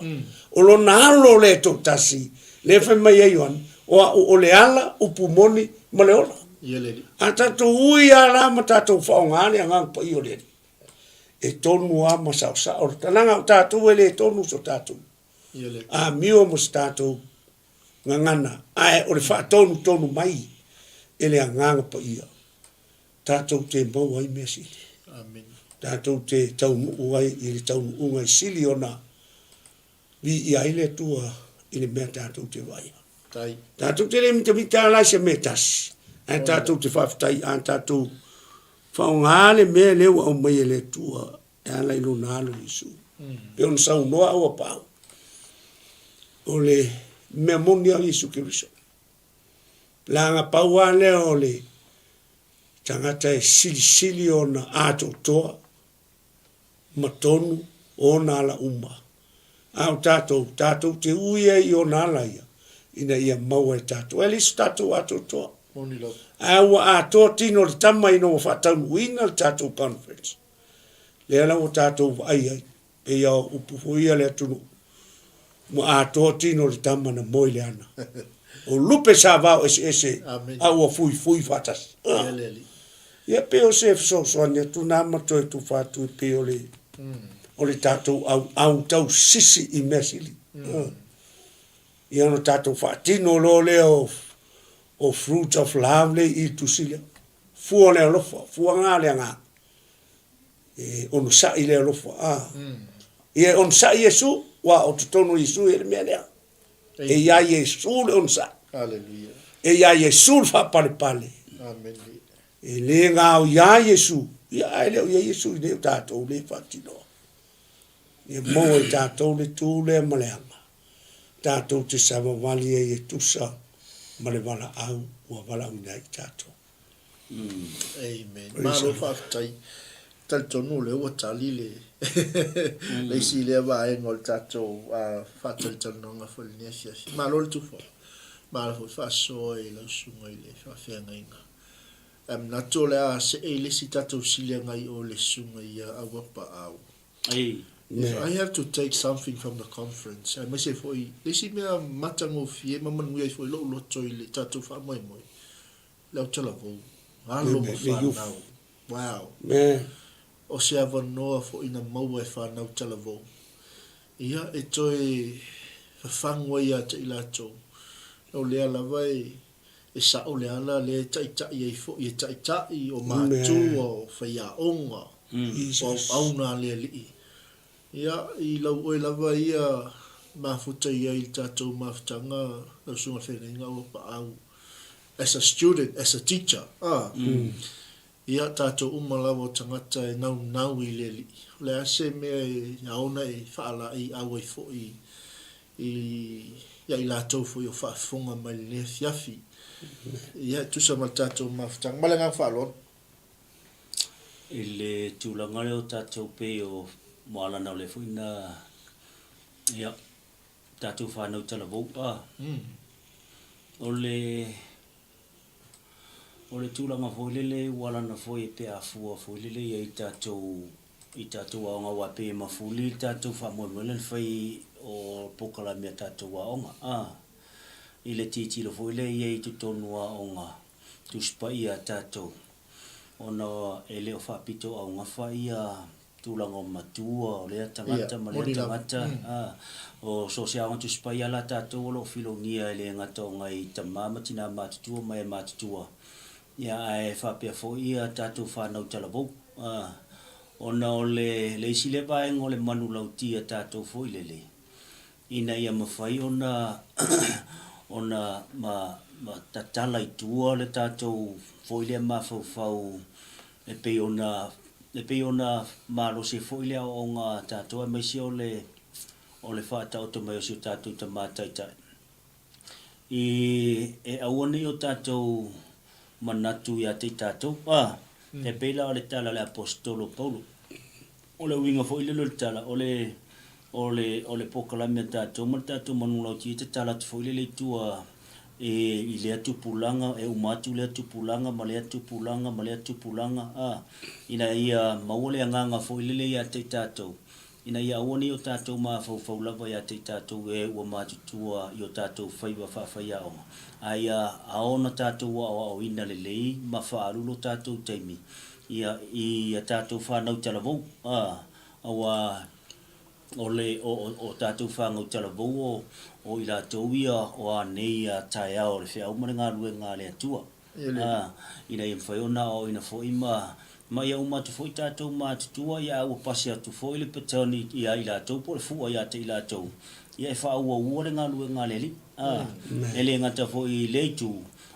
o Lona Alo lea e toatasi, lea e fai mai ai Ioane, o au o le ala, upu moni ma le ola. A tatou ui lava la ma tatou faaaoga le Agaga Paia o le Alii, e tonu lava ma saosao le tala. O tatou e le tonu so tatou amio ma se tatou gagana, ae o le faatonutonu mai e le Agaga Paia tatou te maua ai mea sili. Tatou te taunuu ai i le taunuuga e sili ona viia ai le Atua i le mea tatou te vaaia. Tatou te le mitamita la i se mea e tasi, ae tatou te faafetai a tatou faaaoga le mea lea ua aumai e le Atua e ala i Lona Alo Iesu. Pei ona saunoa au a Paulo, o le mea moni lava o Iesu Keriso. Leaga pau lava lea o le tagata e silisili ona atoatoa ma tonu o ona ala uma. A o tatou, tatou te ui ai i ona ala ia, ina ia maua e tatou. E leai so tatou atoatoa. Ae ua atoa tino o le tama ina ua faataunuuina le tatou conference. Lea la ua tatou vaai ai, pei lava o upu foi ia a le atunuu, ua atoa tino o le tama na moe i le ana. O lupe sa vao eseese a ua fuifui faatasi. Ia pei o se fesoasoani atu na ma toe tufa atu e pei o le o le tatou auau tausisi i mea sili. Ia ona tatou faatino loa lea o o fruit of love lea i le tusi lea. Fua o le alofa, fuaga o le agaga. E onosai le alofa. A. Ia e onosai Iesu, aua o totonu o Iesu e i ai le mea lea. E i ai Iesu le onosai. Aleluia. E iā Iesu le faapalepale. Amene. E le gao iā Iesu, ia ae le o i ai Iesu i nei o tatou le faatinoa. Ia maua e tatou le tu lea ma le aga, tatou te savavali ai e tusa ma le valaau ua valaauina ai i tatou. Amen. Malo faafetai. Talitonu o lea ua tali le le isi lea vaega o le tatou faatalitalinoga foi i lenei afiafi. Malo le tufa. Malo foi faasoa i lau susuga i le faafeagaiga. Ae manatu o le a see i le isi tatou siliaga i o le susuga ia Auapaau. If I have to take something from the conference, aemaise foi le isi mea matagofie ma manuia ai foi lou loto i le tatou faamoemoe, le autalavou, alo ma fanau. Wow. O se avanoa foi na maua e fanau talavou, ia e toe fafagu ai ia te i latou. O lea lava e E sao le ala lea e taitai ai foi e taitai o matua, o faiaoga, o auauna a le Alii. Ia, i lau oe lava ia mafuta i ai i le tatou mafutaga, lau Susuga i le Feagaiga ua paau as a student, as a teacher, a. Ia, tatou uma lava o tagata e naunau i le Alii. O le a se mea e aona e faalaeiau ai foi i ia i latou foi o faafofoga mai i lenei afiafi. Ia, e tusa ma le tatou mafutaga. Ma le agaga faaaloalo. I le tulaga lea o tatou pei o Moalana o lea foi na, ia, tatou fanau talavou, a, o le, o le tulaga foi lele ua lana foi pe a fua foi lele i ai tatou i tatou aoga aua e pei e mafuli le tatou faamoemoe lea na fai o polokalame a tatou aoga a i le tilotilo foi lea i ai i totonu o aoga Tusi Paia a tatou ona e le o faapito augafa ia tulaga o matua o lea tagata ma lea tagata a o so o se aoga Tusi Paia la tatou o lo o filogia e le gata o nai tama ma tina matutua ma e matutua Ia, ae faapea foi ia tatou fanau talavou, a, ona o le, le isi lea vaega o le manulauti a tatou foi lele, ina ia mafai ona, ona ma, ma tatala i tua le tatou foi lea mafaufau e pei ona, e pei ona malosi ai foi le aoaoga a tatou aemaise o le, o le faataoto mai o si o tatou Tama Taitai. I e aua nei o tatou manatu ia te i tatou. A, e pei la o le tala a le Aposetolo o Paulo. O le uiga foi lele o le tala, o le, o le, o le polokalame a tatou ma le tatou manulauti e tatala atu foi lele i tua i, i lea tupulaga, e uma atu lea tupulaga ma lea tupulaga ma lea tupulaga, a, ina ia maua le agaga foi lele ia te i tatou, Ina ia aua nei o tatou mafaufau lava ia te i tatou e ua matutua i o tatou faiva faafaiaoga, a ia aona tatou aoaoina lelei ma faaalu lo tatou taimi ia i a tatou fanau talavou, a, aua o le, o, o, o tatou fanau talavou o, o i latou ia o a nei a taeao o le feau ma le galuega a le Atua. Ā, ina ia mafai ona aoaoina foi ma, ma ia uma atu foi tatou matutua, ia a ua pasi atu foi le baton ia i latou po o le fua ia te i latou, ia e faaauaua le galuega a le Alii. Ā, e le gata foi i lea itu,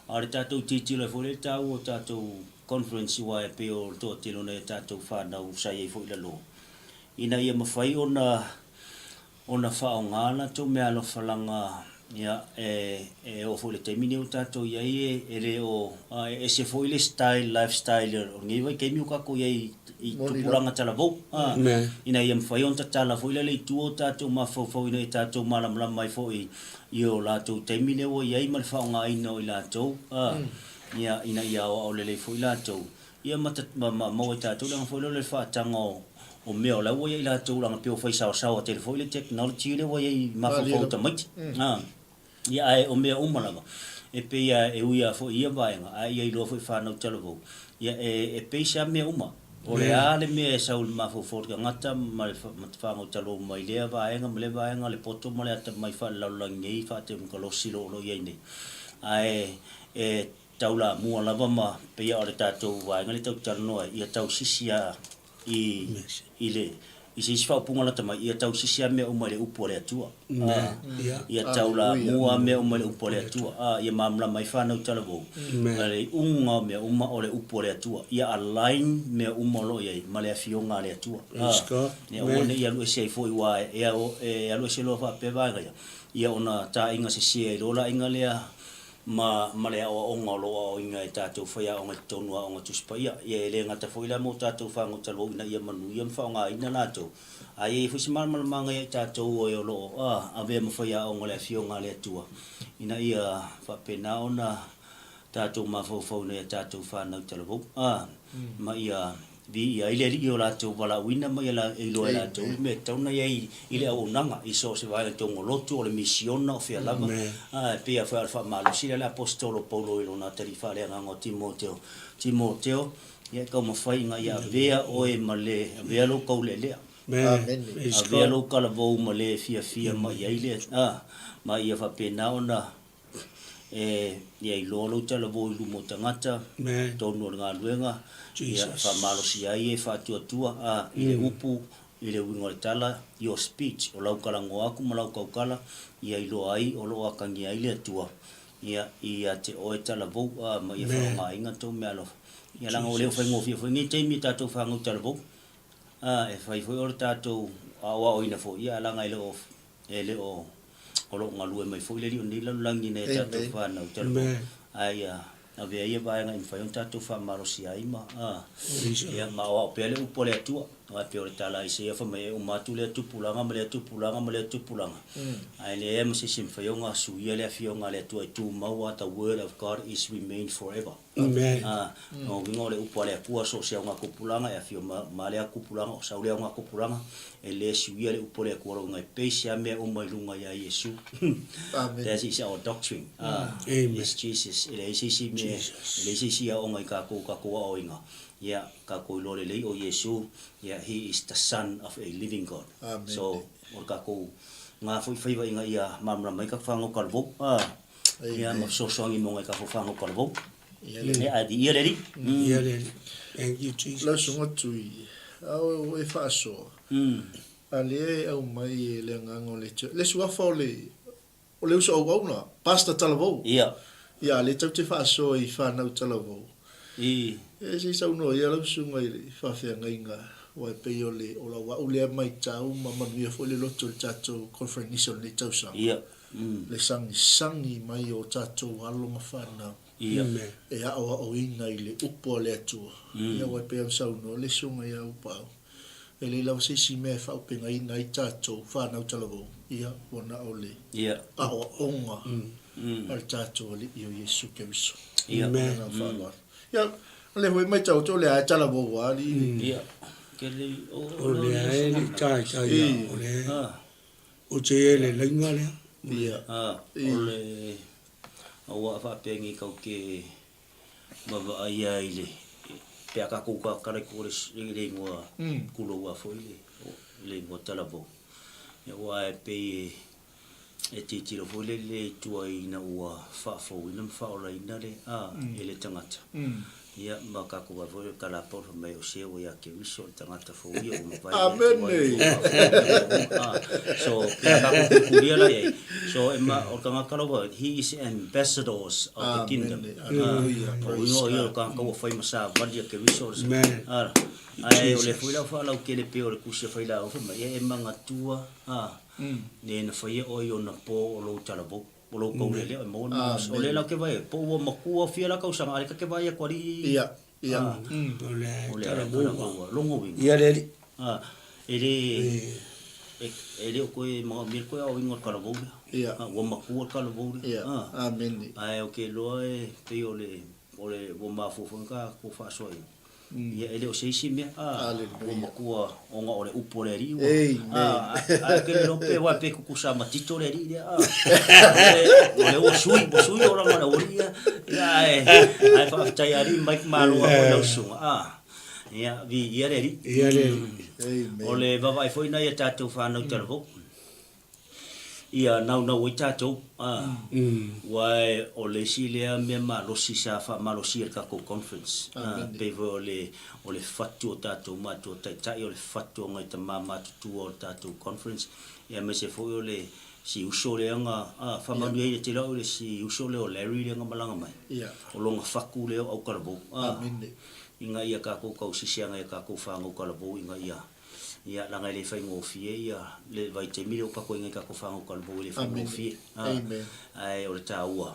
a o le tatou tilotilo ai foi lea i le taua o tatou conference aua e pei o le toatele o nai a tatou fanau sa i ai foi i lalo, ina ia mafai ona ona faaaoga latou meaalofa-laga, ia, e, e oo foi i le taimi lenei ua tatou i ai, e, e le o, a, e ese foi le style, lifestyle o lenei vaitaimi ua tatou i ai i tupulaga talavou, a, ina ia mafai ona tatala foi lea le itu o tatou mafaufau ina ia tatou malamalama ai foi i o latou taimi lea ua i ai ma le faaaogaina o i latou, a, ia, ina ia aoao lelei foi latou. Ia ma ma ma maua e tatou leaga foi lea o le faataga o o mea o la ua i ai latou leaga pei ua fai saosaoa tele foi le technology lea ua i ai i mafaufau o tamaiti. A ia ae o mea uma lava e pei a e ui a foi i ia vaega ae ia iloa foi e fanau talavou ia e e pei se a mea uma. O le a le mea e sau i le mafaufau o le tagata ma le ma te fanau talavou mai lea vaega ma lea vaega le poto ma le atamai faalelalolagi nei faatemokarasi o lo o i ai nei. Ae e taulamua lava ma pei a o le tatou vaega lea tatou te talanoa ai, ia tausisi a i i le I se isi faaupuga lata mai, ia tausisi lava mea uma i le upu a le Atua. A, ia taulamua lava mea uma i le upu a le Atua. A, ia malamalama ai fanau talavou, o le iuga o mea uma o le upu a le Atua. Ia align mea uma o lo o i ai ma le Afioga a le Atua. A, ia aua ne i alu ese ai foi, aua e, e alu ese loa faapea vaega ia, ia ona taaiga sese ai loa laina lea ma ma le aoaoga o lo o aoaoina e tatou faiaoga i totonu o Aoga Tusi Paia. Ia e le gata foi la mo tatou fanau talavou ina ia manuia ma faaaogaina latou, a ia i ai foi se malamalamaaga ia i tatou e o lo o avea ma faiaoga o le Afioga a le Atua ina ia faapena ona tatou mafaufau ina ia tatou fanau talavou ma ia Viia ai le Alii o latou valaauina ma ia e iloa e latou le mea e tatau ona i ai i le auaunaga i so o se vaega togolotu, o le misiona, o fea lava. A, e pei lava foi o le faamalosi lea a le Aposetolo Paulo i lona atalii faaleagaga o Timoteo, Timoteo, ia e taumafai ina ia avea oe ma le, avea lou taulealea, avea lou talavou ma le fiafia ma i ai le, a, ma ia faapena ona E ia iloa lou talavou i luma o tagata, totonu o le galuega, ia faamalosia ai e faatuatua, a, i le upu, i le uiga o le tala, your speech, o lau talanoa atu ma lau tautala, ia iloa ai o lo o atagia ai le Atua, ia, ia te oe talavou, a, ma ia faaaogaina tou meaalofa. Ia leaga ua le o faigofie foi lenei taimi i tatou fanau talavou, a, e fai foi o le tatou aoaoina foi, ia leaga e le o E le o, o lo o galue mai foi le Alii o lenei lalolagi i nai a tatou fanau talavou, ae ia avea ia vaega i mafai ona tatou faamalosia ai ma, a, ia, ma aoao pea le upu a le Atua. Aua e pei o le tala a Isaia fai mai, e uma atu lea tupulaga ma lea tupulaga ma lea tupulaga, ae leai lava ma se isi e mafai ona suia le Afioga a le Atua e tumau lava, the word of God is remain forever. Amen. A, lona uiga o le upu a le Atua so o se augatupulaga e afio ma, ma lea tupulaga, o sau lea augatupulaga, e le suia le upu a le Atua lona uiga e base lava mea uma i luga ia Iesu. Amen. That is our doctrine. A, Amen. is Jesus. E leai se isi mea, e leai se isi aoga i tatou, tatou aoaoina. Ia, tatou iloa lelei o Iesu, ia, He is the Son of a living God. Amen. So, o le tatou na foi faiva ina ia malamalama ai tatou fanau talavou. A, Ia ma fesoasoani mo ngai tatou whanau talavou. Ia ae viia le Alii. Viia le Alii. Thank you Jesus. Lau susuga Tui, a o e faasoa, a lea e aumai e le Agaga o le Atua, le suafa o le, o le uso auauna, Pastor Talavou. Ia. Ia, a lea tatou te faasoa i whanau talavou. I. E se i saunoa ia lau susuga i le faafeagaiga, aua e pei o le, o lau au lea maitau ma manuia foi le loto i le tatou conference o lenei tausaga. Ia. Le sagisagi mai o tatou alo ma fanau e aoaoina i le upu a le Atua. Ia aua e pei ona saunoa le susuga ia Aupaau, e leai lava se isi mea e faaaupegaina ai tatou fanau talavou, ia ua na o le aoaoga a le tatou Alii o Iesu Keriso. Ma le agaga faaaloalo. Ia, o lea foi e matau atu o lea lava e talavou lava alii. O lea e le i taitai lava, o lea. O te e le laina lea. Ia. O le aua faapea nei kau ke vaavaai a i le pe a tatou kala i ko le ingoa kulou a foi le le ingoa talavou. Ia aua e pei e tilotilo foi lele i tua ina ua faafouina ma faaolaina le e le tagata. Ia ma tatou vaai foi o le tala a Paul fai mai o se ua ia Keriso o le tagata fou ia ua mavae le Atua ia ua faafofoga ah so pe a tatou pupulia la iai so e ma o le tagata lava he is ambassadors of the kingdom ah o uiga o ia o le tagata ua fai ma savali a Keriso ah ae o lea foi la ua faalautele pei o le tusi a Failauga fai mai ia e manatua ah le na faia oe i ona po o lou talavou. O lou kaule lea e maua le malosi. O lea la ke vaai, po ua matua fia la tausaga, a lea ta te vaai atu alii. Ia, ia. O lea e talavou. Logo uiga. Ia le alii. E le, e le o toe manaomia le toe aoaoina o le talavou lea. Ia. Ua matua le talavou lea. Ia, amene. Ae ou te iloa e pei o le, o le, ua mafua foi ona tatou faasoa i ai. Ia, e le o se isi mea, a, ua matua ona o le upu a le Alii ua, a, ae ou te le iloa pe aua pe tutusa ma Tito le Alii lea, a, o lea ua sui, ua sui olaga o le aualii ia, ia, ae, ae faafetai Alii Mike malo lava i lau susuga, a, ia, viia le Alii. Viia le Alii. O le vaavaai foi nai a tatou fanau talavou. Ia naunau ai tatou, a, aua o le isi lea mea malosi sa faamalosia i le tatou conference, a, pei foi o le, o le fatu o tatou matua taitai, o le fatu o nai tama matutua o le tatou conference, ia aemaise foi o le si uso lea na, a, faamanuiaina tele au i le si uso lea o Larry lea na malaga mai, o lona fatu lea o autalavou, a, ina ia tatou tausisi ana i a tatou fanau talavou ina ia Ia, leaga e le faigofie ia le vaitaimi lea ua pakoiga i tatou fanau talavou e le faigofie. Ae o le taua,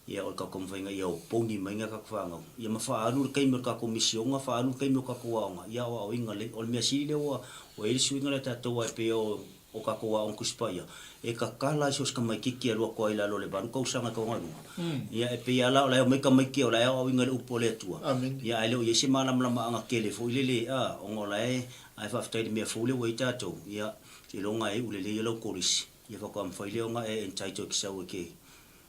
ia o le tatou taumafaiga ia opogi mai nai tatou fanau, ia ma faaalu le taimi o le tatou misiona, faaalu le taimi o tatou aoga, ia aoaoina lelei. O le mea sili lea ua i ai le suiga lea a tatou aua e pei o o tatou aoga Tusi Paia, e tatala ai so o se tamaitiiti e alu atu ai i lalo o le valu tausaga e tau agai i luga. Ia e pei lava la o la e omai tamaiti o la e aoaoina i le upu a le Atua, ia ae le o i ai se malamalamaaga tele foi lele, a, ona o la e, ae faafetai i le mea fou lea ua i ai tatou, ia, seiloga e iu lelei lau kolisi, ia faatoa mafai lea ona e entitle e te sau e te,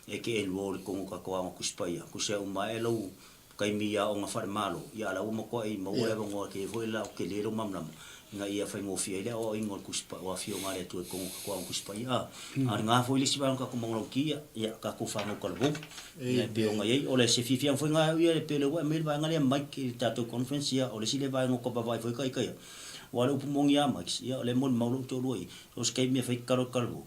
e te enroll i totonu o tatou aoga Tusi Paia. Tusa e uma ae lau taimi i aoga faale-Malo, ia a o la ua matuai maua le avanoa tele foi la o tele lou malamalama ina ia faigofie ai le aoaoina o le Tusi o Afioga a le Atua i totonu o tatou aoga Tusi Paia. A, a o lena foi le isi vaega o tatou manulauti, ia, ia tatou fanau talavou, ia e pei ona i ai. O le se fiafiaga foi lena ia pei o lea ua e aumai le vaega lea Mike i le tatou conference, ia o le isi lea vaega ua ta vaavaai foi ita ia. Aua o le upu moni lava Mike, ia o lea e molimau lou toalua i i, so o se taimi e fai tatalo i talavou.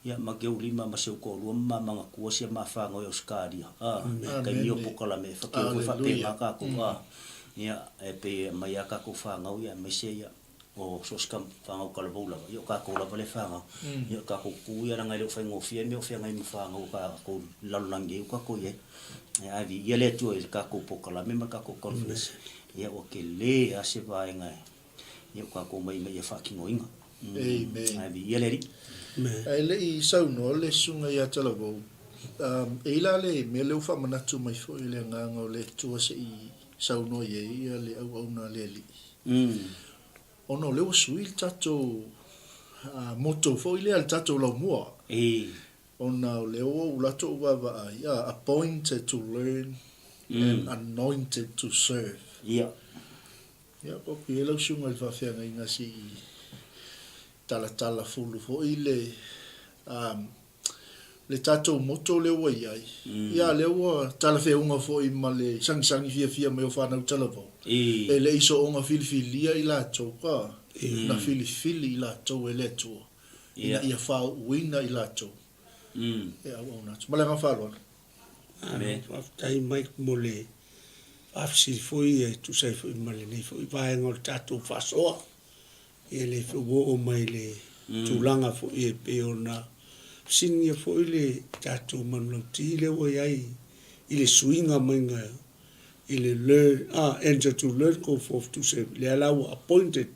Ia ma ke ulima ma si ou toalua ma ma manatua sia ma whanau i Ausetalia a taimi o pokalame e whakeo koe whapena kakou a ia e pei e aumai a kakou whanau ia aemaise ia o so o se whanau talavou lava ia o kakou lava le whanau ia o kakou ku ia leaga e le o faigofie mea o feagai ma whanau o kakou lalolagi ai o kakou i ai ia ae viia le Atua i le kakou pokalame ma le kakou conference ia ua tele a se vaega e Ia o tatou mai ina ia faatinoina. Amen. Ae viia le Alii. Ae le i saunoa le Susuga ia Talavou, e i la le mea lea ua faamanatu mai foi le Agaga o le Atua se i saunoa i ai ia le auauna a le Alii. Ona o lea ua sui le tatou motto foi lea, le tatou laumua. Ona o lea ua ou latou vaavaai, appointed to learn and anointed to serve. Ia. Ia, kopi ai lau susuga i le faafeagaiga se i talatala fulu foi le, um, le tatou moto lea ua i ai. Ia, lea ua talafeauga foi ma le sagisagi fiafia mai o fanau talavou. E le i soonga filifilia i latou ka na filifili i latou e le Atua ina ia faauuina i latou e auauna atu. Ma le agaga faaaloalo. Malo faafetai Mike mo le faafesili foi e tusa ai foi ma lenei foi vaega o le tatou faasoa. Ia lea foi ua oo mai i le tulaga foi e pei ona fesiligia foi le tatou manulauti lea ua i ai i le suiga maiga i le learn, ah, enter to learn, go forth to serve. Lea la ua appointed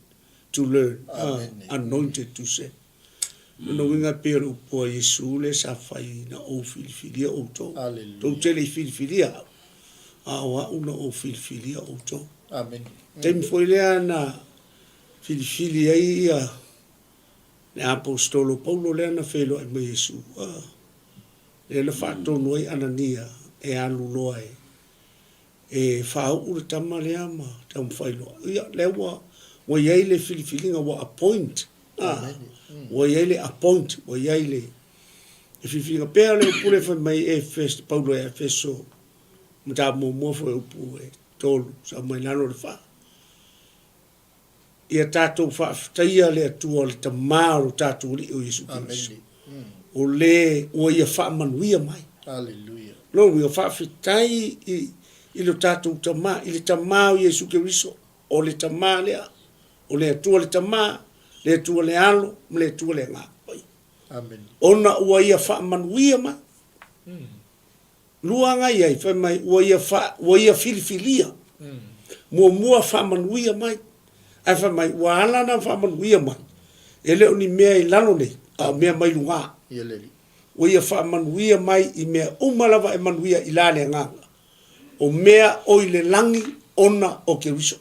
to learn, ah, anointed to serve. Lona uiga e pei o le upu a Iesu lea sa fai na ou filifilia outou. Tou te le i filifilia au, a o au na ou filifilia outou. Taimi foi lea na filifili ai ia le Aposetolo Paulo lea na feiloai ma Iesu, lea na faatonu ai Anania e alu loa e e faauu le tama lea ma taumafai loa. Ia, lea ua, ua i ai le filifiliga, ua appoint, a, ua i ai le appoint, ua i ai le, le filifiliga. Pei o le upu lea fai mai Efeso, Paulo ia Efeso, mataupu muamua foi upu e tolu, sa mai lalo o le fa. Ia tatou faafetaia le Atua o le Tama o lo tatou Alii o Iesu Keriso, o le ua Ia faamanuia mai. Aleluia. Lona uiga, faafetai i, i lo tatou Tama, i le Tama o Iesu Keriso, o le Tama lea, o le Atua le Tama, le Atua le Alo, ma le Atua le Agaga Paia. Amen. Ona ua Ia faamanuia mai. Luaga i ai, fai mai, ua ia fa, ua ia filifilia. Muamua faamanuia mai, ae fai mai, ua ala na faamanuia mai, e le o ni mea i lalo nei, a o mea mai luga. Ua ia faamanuia mai i mea uma lava e manuia i la le Agaga, o mea o i le lagi ona o Keriso.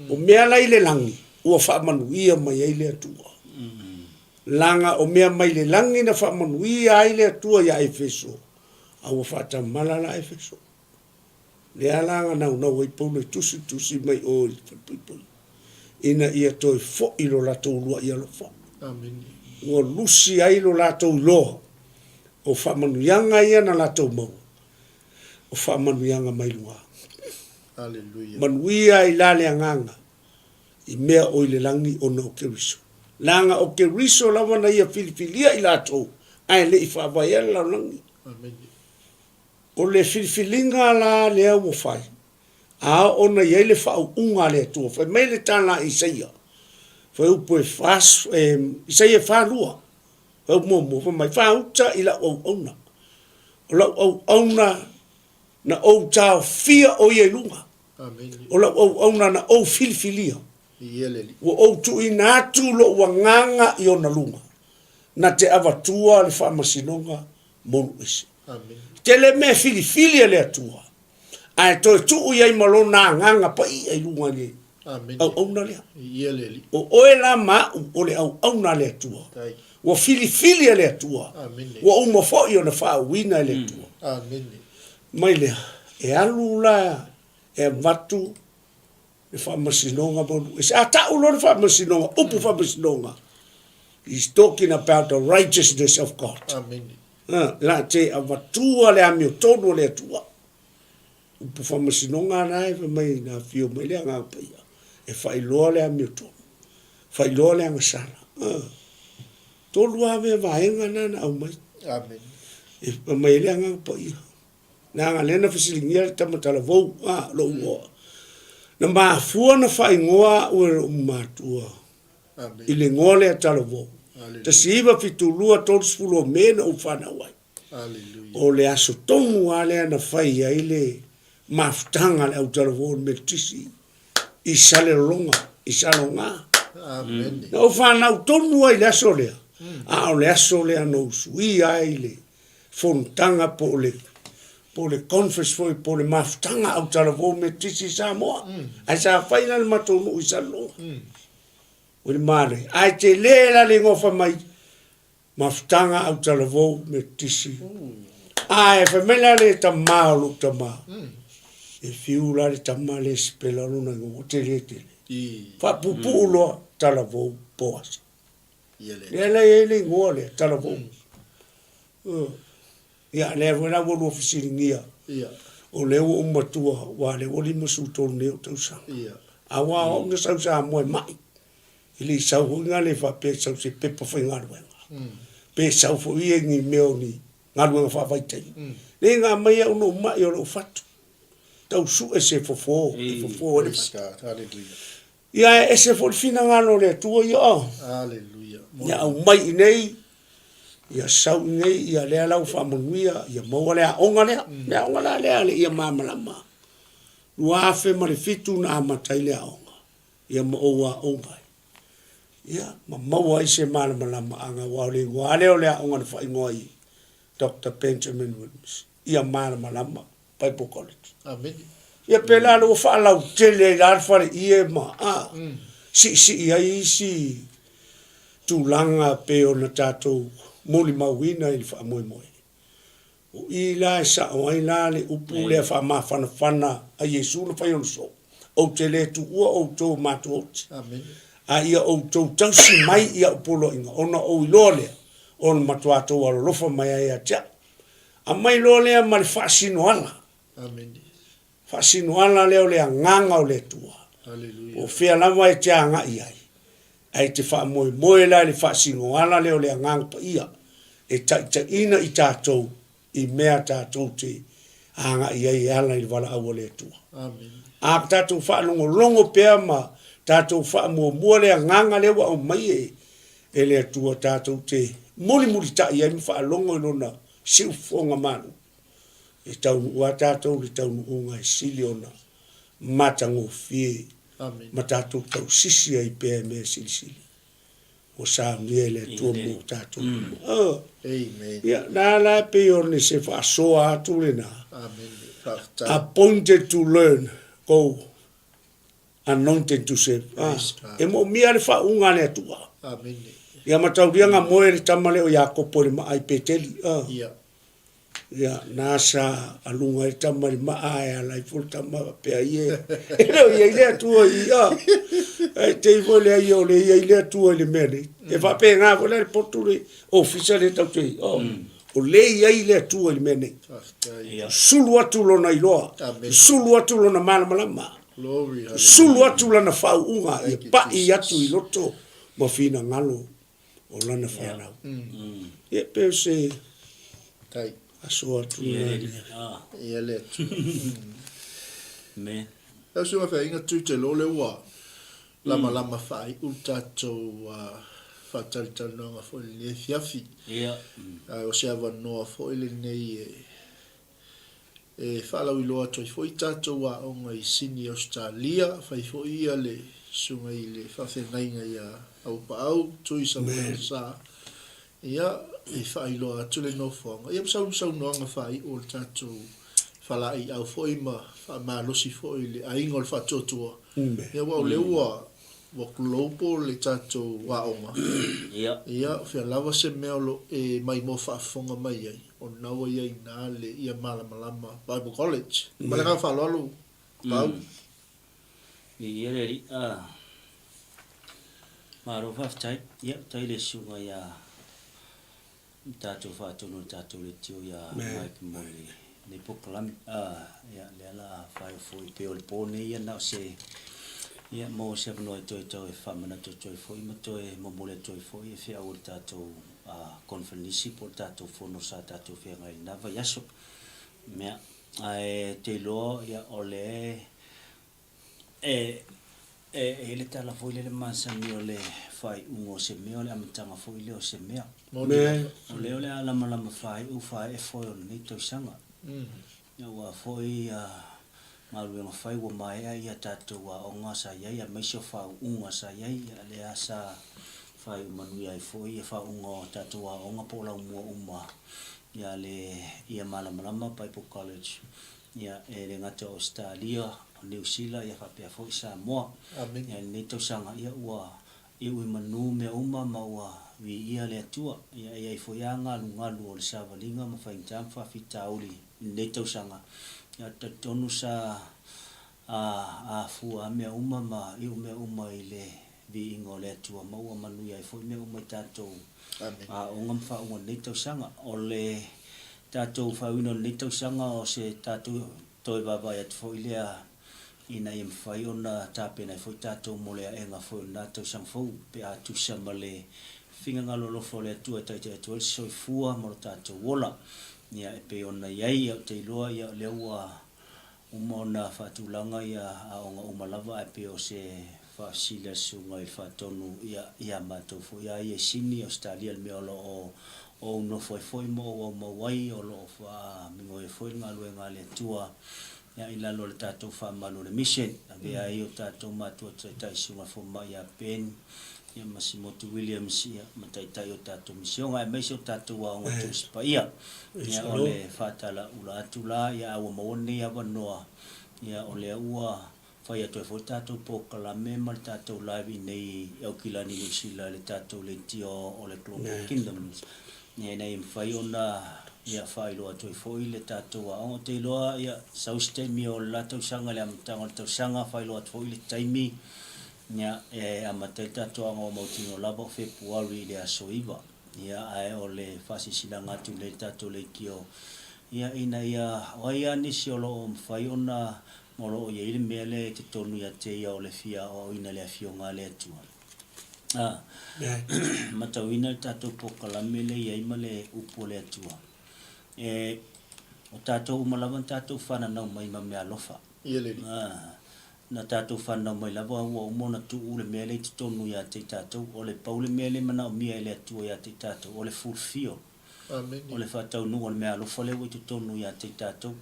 O mea la i le lagi, ua faamanuia mai ai le Atua. Leaga o mea mai le lagi na faamanuia ai le Atua iā Efeso, a ua faatamala la Efeso. Lea la na naunau ai Paulo e tusitusi mai o i le falepuipui, ina ia toe foi lo latou uluai alofa. Amene. Ua lusi ai lo latou iloa o faamanuiaga ia na latou maua, o faamanuiaga mai luga. Aleluia. Manuia ai la le agaga i mea o i le lagi ona o Keriso. Leaga o Keriso lava na ia filifilia i latou ae le i faavaea le lalolagi. Amene. O le filifiliga la lea ua fai, a oo ona i ai le faauuga a le Atua, fai mai le tala a Isaia, fuaiupu e Isaia e 42, fuaiupu muamua, fai mai, Faauta i lau auauna, o lau auauna na ou taofia o ia i luga, o lau auauna na ou filifilia, ua ou tuuina atu lou agaga i ona luga, na te avatua le faamasinoga mo nuu ese. Tele mea e filifili e le Atua, ae toe tuu i ai ma Lona Agaga Paia i luga i le auauna lea. O oe la ma au o le auauna a le Atua. Ua filifili e le Atua. Ua uma foi ona faauuina e le Atua. Mai lea, e alu la e avatu le faamasinoga ma nuu ese. A tau loa le faamasinoga, upu faamasinoga, is talking about the righteousness of God. Amene. La te avatua le amiotonu o le Atua. Upu faamasinoga la e fai mai na afio mai le Agaga Paia e faailoa le amiotonu, faailoa le agasala. Tolu lava vaega na na aumai. Amene. E fai mai ai le Agaga Paia. Leaga lea na fesiligia le tama talavou, a, lou igoa. Na mafua na faaigoa au e lou matua i le igoa lea talavou. 1972, 30 o Me na ou fanau ai. O le aso tonu lava lea na fai ai le mafutaga a le au talavou o le Metotisi i Salelologa, i Saloga. Na ou fanau tonu ai i le aso lea, a o le aso lea na ou suia ai le fonotaga po o le po o le conference foi po o le mafutaga autalavou Metotisi i Samoa. Ae sa fai la le matou nuu i Salelologa. O le manaia. Ae tele la le igoa fai mai mafutaga autalavou Metotisi. Ae fai mai la le tama o lou tama, e fiu la le tama lea e sipela lona igoa ua tele tele. Faapuupuu loa Talavou Poasa. Lea la e i ai le igoa lea, Talavou. Ia, lea foi la ua lua fesiligia, o lea ua ou matua, aua o lea ua 53 nei ou tausaga. Aua o au na sau i Samoa e mai, e le i sau foi na le faapea e sau i se pepa faigaluega, pe sau foi ia i ni mea o ni galuega faavaitaimi. Leai na aumai au na ou mai o lou fatu, tau sue se fofo e fofo ai le fatu. Ia ae ese foi le finagalo o le Atua ia o. Aleluia. Ia aumai i inei, ia sau i inei, ia lea la ua faamanuia, ia maua le aoga lea. Le aoga la lea le ia malamalama. 2007 na amata ai le aoga, ia ma ou aoga ai. Ia, ma maua ai se malamalamaaga aua o le igoa lava lea o le aoga na faaigoa ai Doctor Benjamin Williams, ia malamalama. Bible College. Amene. Ia pēlā lea ua faalautele ai la le faleie ma a, siisii ai isi tulaga pei ona tatou molimauina i le faamoemoe. O i la e sao ai la le upu lea faamafanafana a Iesu na fai ona soo, Ou te le tuua outou matuaoti, a ia outou tausi mai i au poloaiga, ona ou iloa lea, o le matua tou alolofa mai ai ia te au. Aumai loa lea ma le faasinoala. Amene. Faasinoala lea o le agaga o le Atua. Haleluia. Po o fea lava e te agai ai, ae e te faamoemoe la i le faasinoala lea o le Agaga Paia e taitaiina i tatou i mea tatou te agai ai e ala i le valaau a le Atua. Amene. A tatou faalogologo pea ma tatou faamuamua le agaga lea ua aumai e e le Atua tatou te mulimulitai ai ma faalogo i Lona siufofoga malu, e taunuu lava tatou i le taunuuga e sili ona matagofie ma tatou tausisi ai pea i mea silisili ua saunia e le Atua mo tatou uma. Oh. Ia, na la e pei o ni se faasoa atu lena. Appointed to learn, go Anointed to serve. Ah, e moomia le faauuga a le Atua. Amene. Ia mataulia nga moe le tama lea o Iakopo i le maa i Peteli. Ah. Ia. Ia, na sa aluga ai le tama i le maa ae ala ifo le tama faapea ai e. E le o i ai le Atua i i. Ah. Ae te i foi le ai o le i ai le Atua i le mea nei. E faapena foi la le potu le ofisa lea tatou te i. Oh. O le i ai le Atua i le mea nei. Faafetai. Sulu atu lona iloa. Amen. Sulu atu lona malamalama. Glory, hallelujah. Sulu atu lana faauuga ia Thank you, pai Jesus. atu i loto ma finagalo o lana fanau. Ia pe o se Tai. aso atu lena. Ia le Atua. Amen. Lau Susuga Feaiga Tute Lo lea ua lamalama faaiu le tatou faatalitalinoaga foi i lenei afiafi. Ae o se avanoa foi lenei e faalauiloa atu ai foi tatou aoga i Sini Ausetalia, fai foi ia le susuga i le faafeagaiga ia Aupaau Tui Samuel Sa, ia, e faailoa atu le nofoaga, ia ma saunoaga faaiu o le tatou falaeiau foi ma faamalosi foi i le aiga o le faatuatua. Ia aua o lea ua ua global le tatou aoga, ia, o fea lava se mea o lo o e maimoa faafofoga mai ai, o lena ua i ai i ina le Ia Malamalama Bible College. Ma le agaga faaaloalo, Pau. Viia le Alii. Ah. Malo faafetai. Ia, faafetai i le susuga ia tatou faatonu o le tatou leitio ia Mike mo lenei polokalame. Ah, ia, lea la a faaiu foi pei o le po nei ia na o se ia maua se avanoa e toe tau e faamanatu atu ai foi ma toe momoli atu ai foi e feau o le tatou conferenisi po o le tatou fono sa tatou feagai i lena vaiaso. Ia, ae te iloa ia o le E e i ai le tala foi lele masani o le faaiuga o se mea o le amataga foi lea o se mea. O lea o le a lamalama faaiu faaee foe o lenei tausaga. Aua foi galuega fai ua maea ia tatou aoga sa i ai aemaise o faauuga sa i ai, ia lea sa faaiu manuia ai foi ia faauuga o tatou aoga po o laumua uma ia le Ia Malamalama Bible College. Ia, e le gata o Ausetalia, o Niu Sila, ia faapea foi Samoa. Ia, i lenei tausaga, ia ua iu i manu mea uma ma ua viia le Atua. Ia, e i ai foi lava galugalu o le savaliga ma faigata ma faafitauli i lenei tausaga. Ia, ou te talitonu sa afua lava mea uma ma iu mea uma i le viiga o le Atua ma ua manuia ai foi mea uma i tatou aoga ma faauuga i lenei tausaga. O le tatou faauuina o lenei tausaga o se tatou toe vaavaai atu foi lea ina ia mafai ona tapena ai foi tatou mo le aega foi o lena tausaga fou pe a tusa ma le finagalo alofa o le Atua e taitai atu ai le soifua ma lo tatou ola. Ia e pei ona i ai, ou te iloa ia o lea ua Uma ona faatulaga ia aoga uma lava ae pei o se faafesili a le susuga i le Faatonu ia ia matou foi a ia i Sini, Ausetalia le mea o lo o ou nofo ai foi ma ou aumau ai o lo o faamigoi ai foi le galuega a le Atua ia i lalo o le tatou faamalu o le Mission. Avea ai o tatou matua taitai susuga fomai ia Ben ia ma Simotu Williams ia ma taitai o tatou misioga aemaise o tatou aoga Tusi Paia. Ia o le faatalaula atu la ia a ua maua lenei avanoa ia o lea ua fai atu ai foi le tatou polokalame ma le tatou live i inei i Aukilani Niu Sila i le tatou leitio o le Global Kingdoms ia ina ia mafai ona ia faailoa atu ai foi le tatou aoga. Ou te iloa ia sau se taimi o le la tausaga i le amataga o le tausaga faailoa atu foi le taimi ia e amata ai le tatou aoga ua mautinoa lava o Fepuari i le aso 9. Ia, ae o le faasilasilaga atu nei i le tatou leitio, ia, ina ia, o ai lava nisi o lo o mafai ona, ma o lo o i ai le mea lea i totonu ia te ia o le fia aoaoina i le Afioga a le Atua. A, matauina le tatou polokalame lea e i ai ma le Upu a le Atua. E, o tatou uma lava na tatou fananau mai ma meaalofa. Ia le Alii. A, Na tatou fanau mai lava ua uma ona tuu le mea lea i totonu ia te i tatou. O le pau le mea lea e manaomia e le Atua ia te i tatou, o le fulfill, o le faataunuuga o le meaalofa lea ua i totonu ia te i tatou.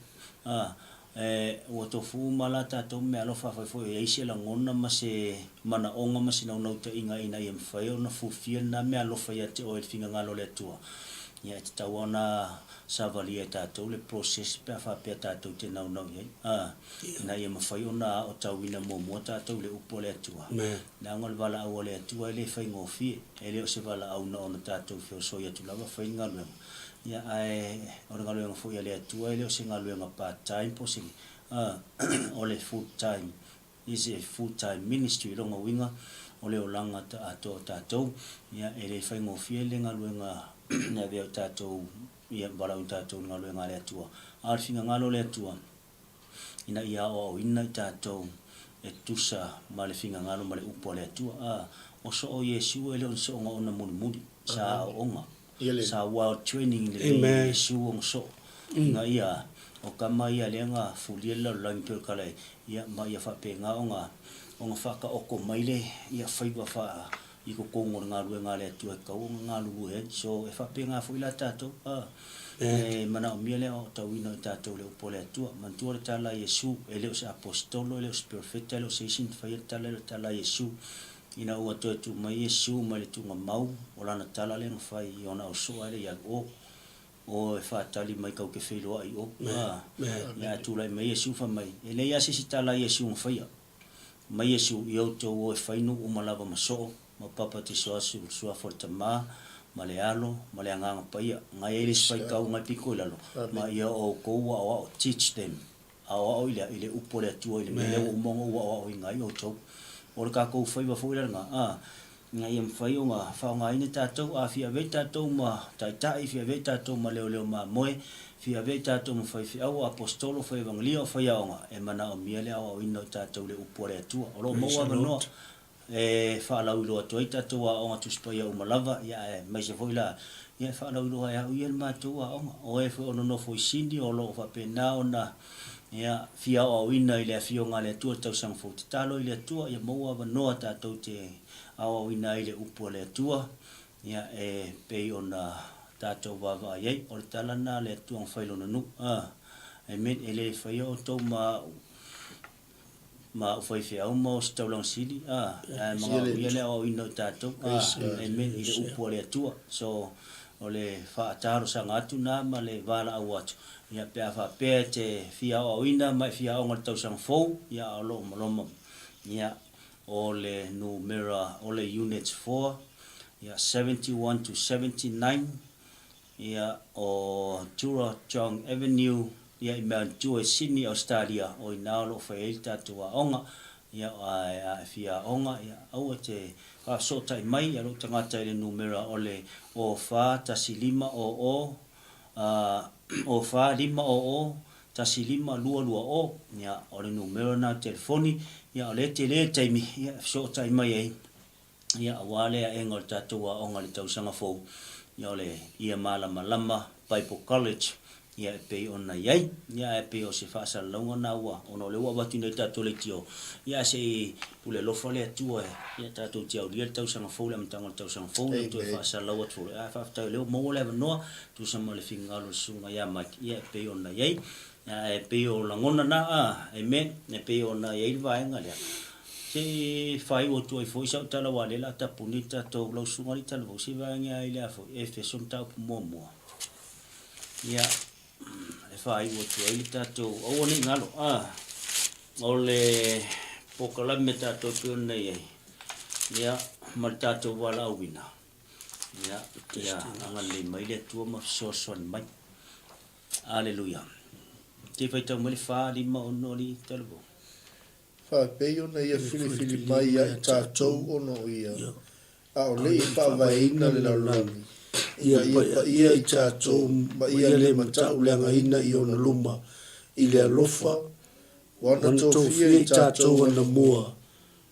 A, e, ua tofu uma la tatou meaalofa, afai foi o i ai se lagona ma se manaoga ma se naunautaiga ina ia mafai ona fulfill lena meaalofa ia te oe i le finagalo o le Atua, ia e tatau ona savalia e tatou le process pe a faapea tatou te naunau i ai. A. ina ia mafai ona aotauina muamua tatou i le Upu a le Atua. Leaga o le valaau a le Atua e le faigofie, e le o se valaau na ona tatou feosoi atu lava fai le galuega. Ia, ae o le galuega foi a le Atua e le o se galuega part time po o se, o le full time. Is a full time ministry. O lona uiga, o le olaga atoa o tatou, ia, e le faigofie le galuega e avea o tatou, ia, valaauina tatou i le galuega a le Atua. A o le finagalo o le Atua, ina ia aoaoina i tatou e tusa ma le finagalo ma le upu a le Atua. A, o soo Iesu e le o ni sooga ona mulimuli, sa aoaoga, sa wild training lelei e Iesu ona soo, ina ia, o tama ia lea na fulia le lalolagi pei o le tala ia, ma ia faapena ona, ona faataoto mai le, ia faiva faa, i totonu o le galuega a le Atua e tatau ona galulue ai. So, e faapena foi la tatou, a, e manaomia le aoaotauina o i tatou i le Upu a le Atua. Manatua le tala a Iesu, e le o se Aposetolo, e le o se Perofeta, e le o se isi na faia le tala, e le o le tala a Iesu. Ina ua toe tuu mai Iesu mai le tuugamau, o lana tala lea na fai i ona ausoo ae le i alu o, o e faatali mai tau te feiloai i o. A, ia ae tulai mai Iesu fai mai, e leai lava se isi tala a Iesu na faia. Mai Iesu, i outou o e fai nuu uma lava ma soo, ma papatiso asu i le suafa o le Tama, ma le Alo, ma le Agaga Paia. Ngai ai le isi faitau ngai pito i lalo, ma ia outou aoao, teach them, aoao i le, i le upu a le Atua i le mea lea ua uma ona ou aoaoina ai outou. O le tatou faiva foi la lena, a, ina ia mafai ona faaaogaina tatou, a fia avea i tatou ma taitai, fia avea i tatou ma leoleo mamoe, fia avea i tatou ma faifeau, o aposetolo, fai evangelia, o faiaoga, e manaomia le aoaoina o tatou i le upu a le Atua. O lo o maua avanoa e faalauiloa atu ai tatou aoga Tusi Paia uma lava, ia aemaise foi la, ia e faalauiloa e au ia le matou aoga. O e foi o nonofo i Sini o lo o faapena ona ia fia aoaoina i le Afioga a le Atua i le tausaga fou. Tatalo i le Atua ia maua avanoa tatou te aoaoina ai le Upu a le Atua, ia e pei ona tatou vaavaai ai. O le tala lena a le Atua na fai i Lona nuu. Amen. E le faia outou ma au ma au faifeau ma ositaulaga sili, a, ae manaomia le aoaoina o i tatou, a, amen, i le Upu a le Atua. So, o le faatalosaga atu na ma le valaau atu, ia, pe a faapea e te fia aoaoina ma e fia aoga i le tausaga fou, ia, o lo o maloma, ia, o le numera o le unit 4, ia, 71 to 79, Ia, o Kurrajong Avenue, ia i Mount Joy, Sydney, Ausetalia, o i ina o lo o fai ai le tatou aoga. Ia, ae a e fia aoga, ia, aua e te faafesootai mai ia lou tagata i le numera o le 04 15 00, 04 5 00 15 22 0. Ia, o le numera lena o le telefoni, ia, o lea e tele le taimi, ia, e fesootai mai ai. Ia, aua le aega o le tatou aoga i le tausaga fou, ia o le Ia Malamalama Bible College, ia e pei ona i ai. Ia ae pei o se faasalalauga na ua, ona o lea ua avatu nei tatou leitio, ia ae se i pule alofa le Atua ia tatou te aulia le tausaga fou, le amataga o le tausaga fou, ia toe faasalalau atu foi. Ae faafetai o lea ua maua le avanoa, tusa ma le finagalo o le Susuga ia Mike, ia e pei ona i ai. Ae pei o lagona na, a, amen, e pei ona i ai le vaega lea. Se i faaiu atu ai foi sau tala aua o lea o le a tapuni le tatou lau susuga alii talavou, se i vaeane ai le a foi Efeso mataupu muamua. Ia, e faaiu atu ai le tatou, aua ne i galo, a, o le polokalame tatou e pei ona i ai, ia, ma le tatou valaauina, ia, ia agalelei mai le Atua ma fesoasoani mai. Aleluia. Se i faitau mai le 4, 5, 6, alii talavou. Faapei ona ia filifili mai ia i tatou ona o ia, ʻaʻole i faavaeina le lalolagi, ina ia paia i tatou ma ia le matau leagaina i ona luma i le alofa, ua ana tofia i tatou anamua,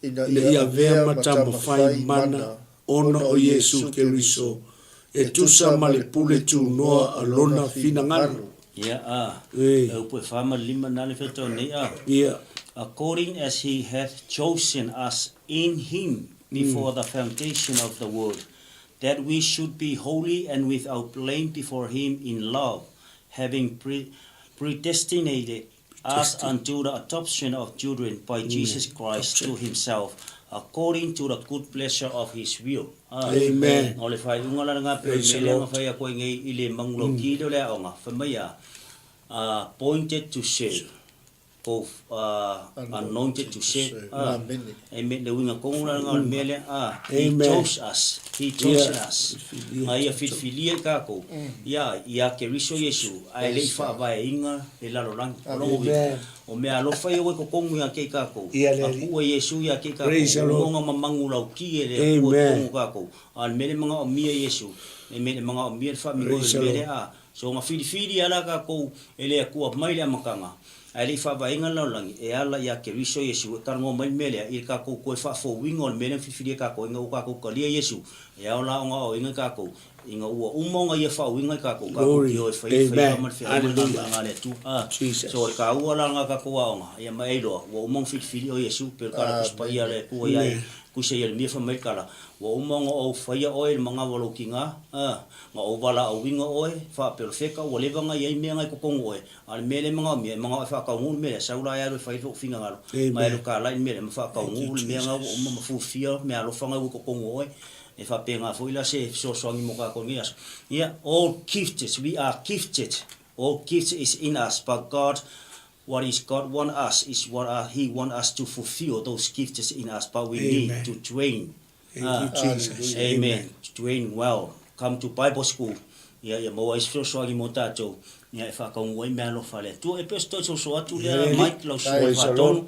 ina ia avea ma tamafai mana ona o Iesu Keriso, e tusa ma le pule tunoa a Lona finagalo. Ia, a, e upu e fa ma le lima na le fetau nei, a. Ia. According as he hath chosen us in him before the foundation of the world, that we should be holy and without blame before him in love, having predestinated us unto the adoption of children by Jesus Christ to himself, according to the good pleasure of his will. Amen. O le faaiuga la lena pei o le mea lea na fai atu ai nei i le manulauti lea o le aoga, fai mai a, appointed to serve. Both are anointed to serve. Amen. Le uiga tonu la lena o le mea lea. He chose us. He chose us. Na ia filifilia i tatou, ia, ia Keriso Iesu, ae le i faavaeina le lalolagi. O lona uiga, o mea alofa ia ua i totonu ia te i tatou, a tuu e Iesu ia te i tatou, ua uma ona mamanu lauti e le Atua i totonu o tatou. A o le mea lea e manaomia e Iesu, le mea e manaomia le faamigoi o le mea lea, a soona filifili lava la tatou e le Atua mai le amataga, Ae le i faavaeina le lalolagi, e ala ia Keriso Iesu e talanoa mai le mea lea i le tatou toe faafouina o le mea lea na filifilia e tatou ina ua tatou talia Iesu, e ao la ona aoaoina i tatou, ina ua uma ona Ia faauiga i tatou, tatou te o e fai le faiva ma le feau ma le galuega a le Atua. A, so o le taua la lena o tatou aoga, ia ma e iloa, ua uma ona filifili oe Iesu, pei o le tala Tusi Paia a le Atua ia Tusi Ieremia fai mai le tala, Ua uma ona ou faia oe i le manava o lou tiga, a, na ou valaauina oe, faapelofeta, ua leva ona i ai mea na i totonu o oe, A o le mea lea e manaomia, e manao e faataunuu le mea lea, sau la e alu e fai lou finagalo, ma e alu e talai le mea lea, ma faataunuu le mea lena ua uma ma fulufia meaalofa na ua i totonu o oe. E faapena foi la se fesoasoani mo tatou i lenei aso. Ia, all gifts, we are gifted, all gifts is in us, but God, what is God want us is what He want us to fulfill those gifts in us, but we need to train. Thank you Jesus. Amen. Train well. Come to Bible school. Ia, ia maua ai se fesoasoani mo tatou, ia e faataunuu ai meaalofa a le Atua. E pei o se toe soso atu lea, Mike, lau susuga i Faatonu,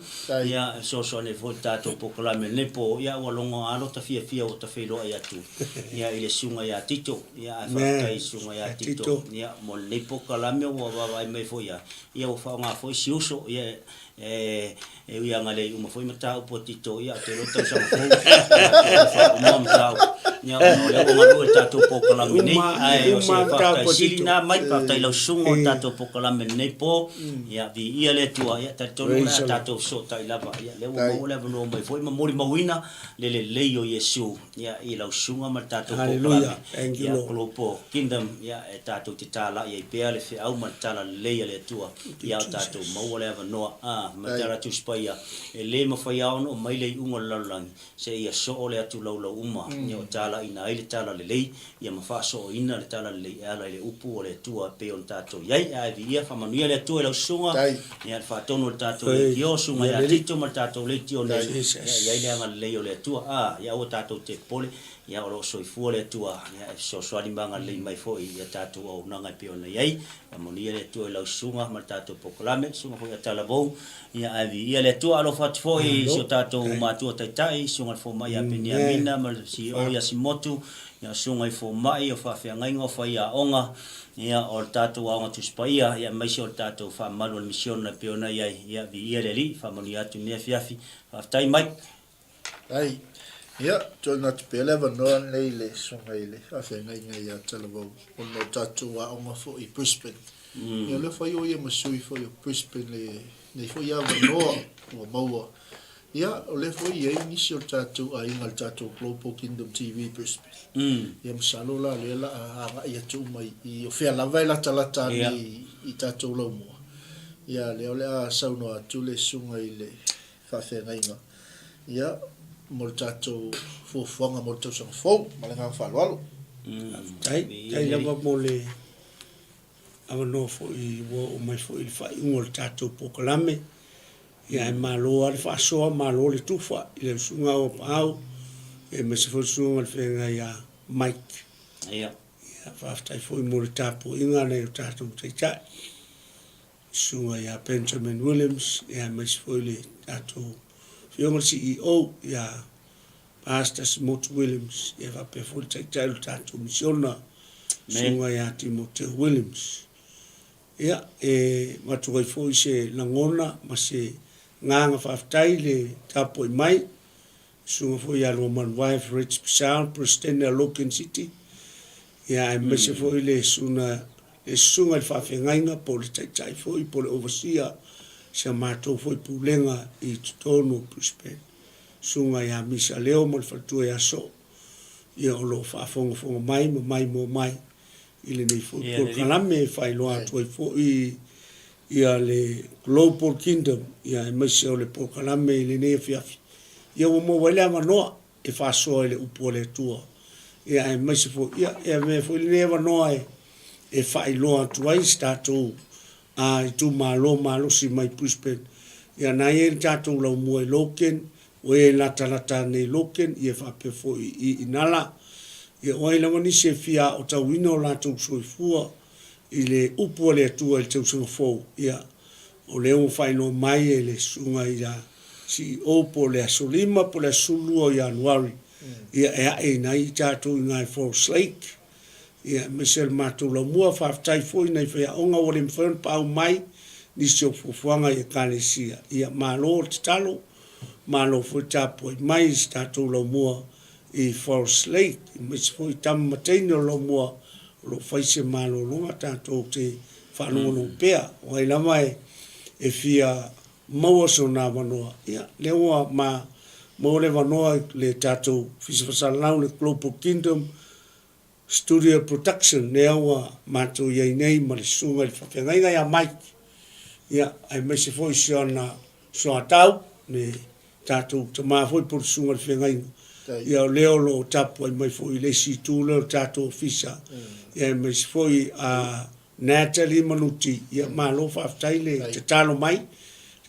ia e fesoasoani ai foi le tatou polokalame i lenei po, ia ua logo lava lota fiafia ua ta feiloai atu ia i le susuga ia Tito. Ia ae faafetai i le susuga ia Tito, ia mo lenei polokalame ua vaavaai mai foi ia, ia ua faaaoga foi si uso, ia E ui lava ina le uma foi mataupu a Tito, ia, ou te iloa tausaga fou, ia, faauma mataupu. Ia, ona o lea ua galue le tatou polokalame nei, ae o se faafetai sili lena mai, faafetai i lau susuga o le tatou polokalame i lenei po. Ia, viia le Atua, ia, talitonu o le a tatou fesootai lava. Ia, lea ua maua le avanoa mai foi ma molimauina le lelei o Iesu. Ia, i lau susuga ma le tatou polokalame, ia, Global Kingdom, ia, e tatou te talai ai pea le feau ma le tala lelei a le Atua, ia o tatou maua le avanoa, a, ma le tala Tusi Paia, e le mafai lava ona omai le iuga o le lalolagi, seia soo le atu laulau uma, ia o talaiina ai le tala lelei, ia ma faasooina le tala lelei e ala i le upu o le Atua e pei ona tatou i ai. Ae viia, faamanuia le Atua i lau susuga, ia le faatonu o le tatou leitio, susuga ia Tito ma le tatou leitio nei, ia i ai le agalelei o le Atua. A, ia aua tatou te popole, ia o lo o soifua le Atua, ia e fesoasoani ma agalelei mai foi i a tatou auaunaga e pei ona i ai. Faamanuia le Atua i lau susuga ma le tatou polokalame, susuga foi ia Talavou, ia ae viia le Atua. Alofa atu foi i si o tatou matua taitai, susuga i le fomai ia Peniamina ma le CEO ia Simotu, Ia susuga i fomai, o faafeagaiga, o faiaoga, ia, o le tatou Aoga Tusi Paia, ia, aemaise o le tatou faamalu o le misiona e pei ona i ai. Ia, viia le Alii, faamanuia atu i lenei afiafi. Faafetai Mike. Ai. Ia, tuuina atu pea le avanoa lenei i le susuga i le faafeagaiga ia Talavou ona o tatou aoga foi i Brisbane. Ia, o lea foi o ia ma sui foi o Brisbane i lenei foi avanoa ua maua. Ia, o lea foi e i ai nisi o le tatou aiga, le tatou Global Kingdom TV Brisbane. Ia, masalo la o lea o le a agai atu uma i o fea lava e latalata ane i tatou laumua. Ia, lea o le a saunoa atu le susuga i le faafeagaiga, ia, mo le tatou fuafuaga mo le tausaga fou. Ma le agaga faaaloalo. Faafetai. Faafetai lava mo le avanoa foi ua oo mai foi i le faaiuga o le tatou polokalame. Ia ae malo lava le faasoa, malo le tufa i lau susuga Auapaau, aemaise foi le susuga i le feagai ia Mike. Ia. Ia faafetai foi mo le tapuaiga a nai o tatou taitai, le susuga ia Benjamin Williams, ia aemaise foi le tatou afioga i le CEO ia Pastor Simotu Williams, ia faapea foi le taitai o le tatou misiona, susuga ia Timoteo Williams. Ia, e avatu ai foi se lagona ma se agaga faafetai i le tapuai mai, susuga foi ia Luamanuvae Fred Purcell, Peresetene a Logan City, ia aemaise foi le susuga le susuga i le faafeagaiga po o le taitai foi po o le overseer o si a matou foi pulega i totonu o Brisbane, susuga ia Misa Leo ma le faletua ia Soo, ia o lo o faafogafoga mai ma maimoa mai i lenei foi polokalame e faailoa atu ai foi ia le Global Kingdom ia aemaise o le polokalame i lenei afiafi ia ua maua ai le avanoa e faasoa i le upu a le Atua ia aemaise foi ia e avea foi lenei avanoa e faailoa atu ai se tatou itumalo malosi mai Brisbane. Ia na i ai le tatou laumua i Logan, ua i ai latalata ane i Logan, ia faapea foi i Inala. Ia o ai lava nisi e fia aotauina o latou soifua i le upu a le Atua i le tausaga fou, ia o lea ua faailoa mai e le susuga ia CEO po o le aso 5 po o le aso 12 o Ianuari, ia e aeina ai i tatou i ina i Forest Lake. Ia aemaise o le matou laumua, faafetai foi i nai faiaoga ua le mafai ona paau mai nisi o fuafuaga i Ekalesia. Ia malo le tatalo, malo foi le tapuai mai i si tatou laumua i Forest Lake, aemaise foi tama ma teine o le laumua o lo o fai se malologa tatou te faalogologo pea. O ai lava e fia maua sona avanoa, ia lea ua ma maua le avanoa i le tatou Ofisa Faasalalau le Global Kingdom Studio Production lea ua matou i ai nei ma le susuga i le faafeagaiga ia Mike, ia, aemaise foi si ona soatau, le tatou tama foi po o le susuga i le feagaiga, ia o lea o lo o tapuai mai foi i le isi itu lea o le tatou ofisa, ia aemaise foi a Natalie Manuti, ia malo faafetai le tatalo mai.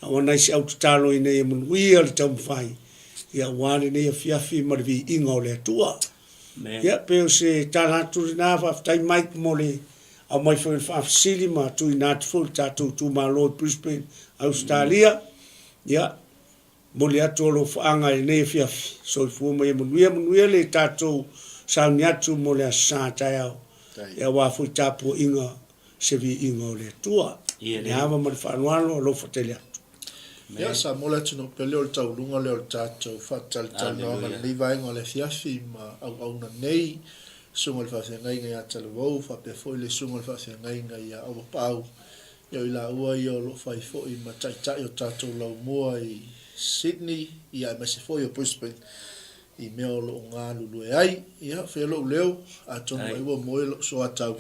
Aua nai se au tatalo ina ia manuia le taumafai, ia aua lenei afiafi ma le viiga o le Atua. Ia, pei o se tala atu lena, faafetai Mike mo le aumai foi o le faafesili ma tuuina atu foi i le tatou itumalo i Brisbane, Ausetalia. Ia, momoli atu alofaaga i lenei afiafi. Soifua ma ia manuia, manuia le tatou sauni atu mo le Aso Sa taeao, ia aua foi tapuaiga se viiga o le Atua. Le ava ma le faaaloalo, alofa tele atu. Ia, sa mo le atunuu pele o le tauluga lea o le tatou faatalatalanoaga i lenei vaega o le afiafi ma auauna nei, Susuga i le Faafeagaiga ia Talavou faapea foi le Susuga i le Faafeagaiga ia Auapaau. Ia o i laua ia o lo o fai foi ma taitai o tatou laumua i Sydney ia aemaise foi o Brisbane i mea o lo o galulue ai. Ia, faia lou leo, atonu ai ua moe lou soatau,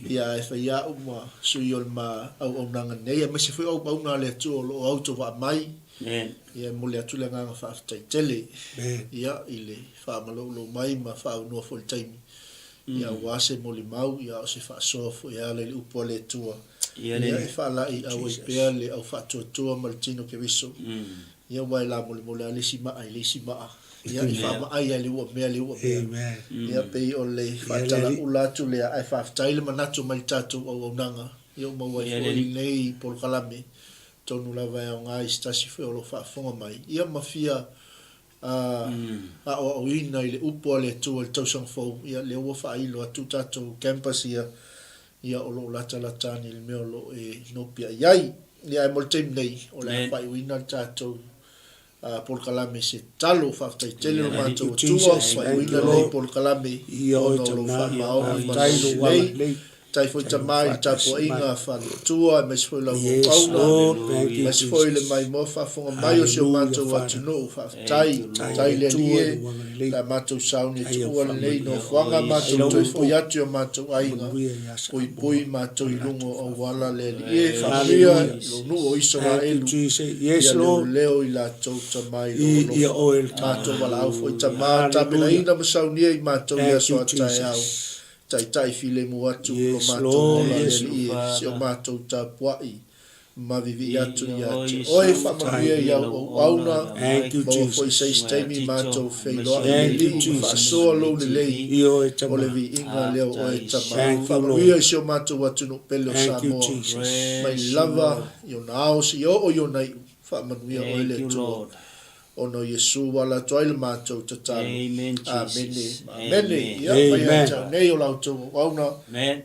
ia ae fai au ma sui o le ma auaunaga nei, aemaise foi o auauna a le Atua o lo o autovaa mai. Ia, e momoli atu le agaga faafetai tele, ia, i le faamaloulou mai ma faaaunoa foi i le taimi, ia aua se molimau, ia a o se faasoa foi e ala i le upu a le Atua, ia e faalaeiau ai pea le au faatuatua ma le tino Keriso. Ia aua e lamolemole lava le isi maa i le isi maa, ia e faamaai lava i le ua mea le ua mea. Ia pei o le faatalaula atu lea, ae faafetai le manatu mai le tatou auaunaga, ia ua maua ai foi lenei polokalame, atonu lava e aoga i se tasi foi o lo o faafofoga mai, ia ma fia aoaoina i le upu a le Atua i le tausaga fou, ia lea ua faailo atu tatou campus ia, ia o lo o latalata ane i le mea o lo o e nopiai ai. Ia ae mo le taimi nei, o le a faaiuina le tatou polokalame i se tatalo. Faafetai tele lo matou Atua, faaiuina lenei polokalame ona o lou faamaoni ma lou lelei. Faafetai foi Tama i le tapuaiga a Faletua aemaise foi lau auauna, aemaise foi le maimoa faafofoga mai o si o matou atunuu. Faafetai, faafetai le Alii e, le a matou sauni e tuua lenei nofoaga, matou toe foi atu i o matou aiga, puipui matou i luga o auala le Alii e, faamanuia i lou nuu o Isaraelu, ia leoleo i latou Tama i lou alofa. Matou valaau foi Tama, tapenaina ma saunia i matou i aso a taeao. Taitai filemu atu lo matou ola le Alii e, si o matou tapuai ma vivii atu ia te Oe. Faamanuia i au auauna, maua foi se isi taimi matou feiloai le Alii ma faasoa lou lelei o le viiga lea o Oe Tama. Faamanuia i si o matou atunuu pele o Samoa, mai lava i ona ao seia oo i ona iu. Faamanuia Oe le Atua. Ona o Iesu ua ala atu ai le matou tatalo. Amene ma amene. Ia, mai ia te au nei o la outou auauna,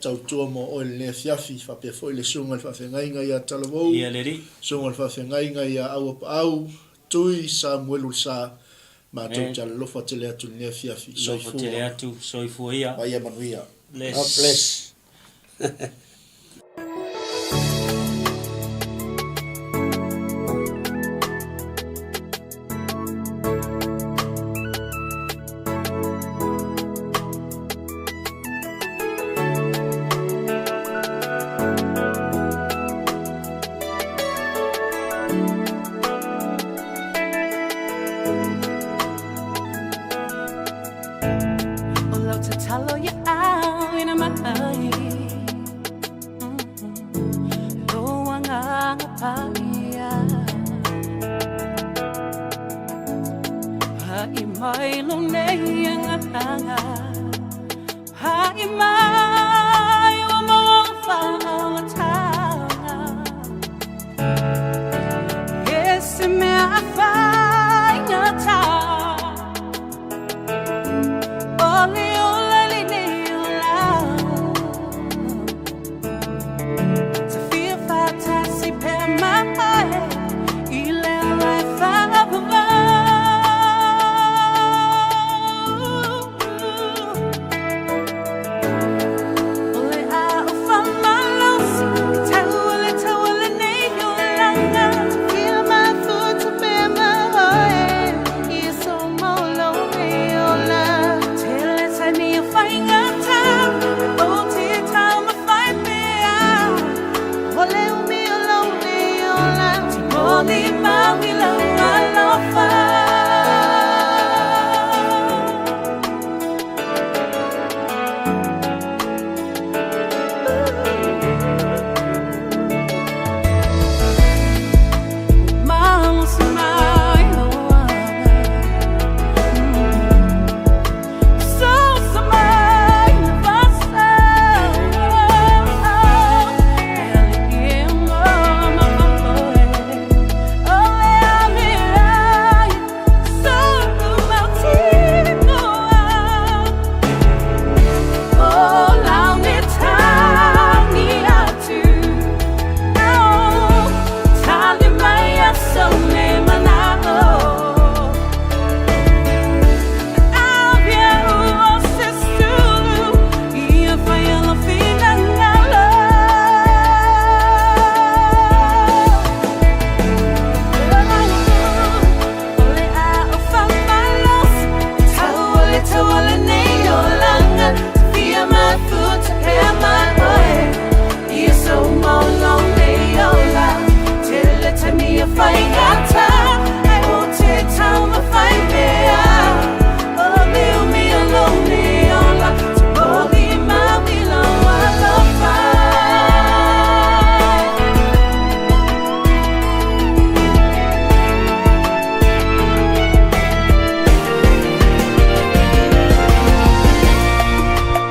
tautua mo oe i lenei afiafi, faapea foi le Susuga i le Faafeagaiga ia Talavou, Susuga i le Faafeagaiga ia Auapaau, Tui Samuelu Lesa, matou te alolofa tele atu i lenei afiafi. Soifua ma ia manuia. God bless. O lau tatalo ia au ina mai Lou agaga paia. Haʻi mai lou nei agaga. Haʻi mai ua maua ou faaolataga. E se mea a faigata O le ola lenei olaga. Ta fia faatasi pea ma oe i le ola e faaauau. O le a faamalosi e tau o le tau o lenei olaga. Ta fia mafuta pea ma oe i aso uma o lou nei ola. Tele taimi o faigata ou te taumafai pea. O le umi o lou nei ola. Te molimau i lou alofa. Malosi mai lou aga. Sosa mai le vasa. E alii e ma faafoe. O le amiai sou mautinoa. O lau me tagi atu. Tali mai aso me mana'o. Avia ua se sulu ia faia lou finagalo. O le a o faamalosi e tau o le tau o lenei olaga. Ta fia mafuta pea ma oe i aso uma o lou nei ola. Tele taimi o faigata ae ou te taumafai pea. O le umi o lou nei ola. Te molimau i lou alofa.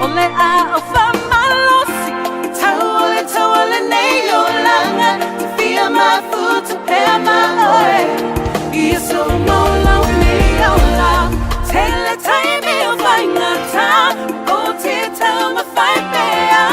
O le a o faamalosi e tau o le tau o lenei olaga. Ta fia mafuta pea ma oe i aso uma o lou nei ola. Tele taimi o faigata ou te taumafai pea.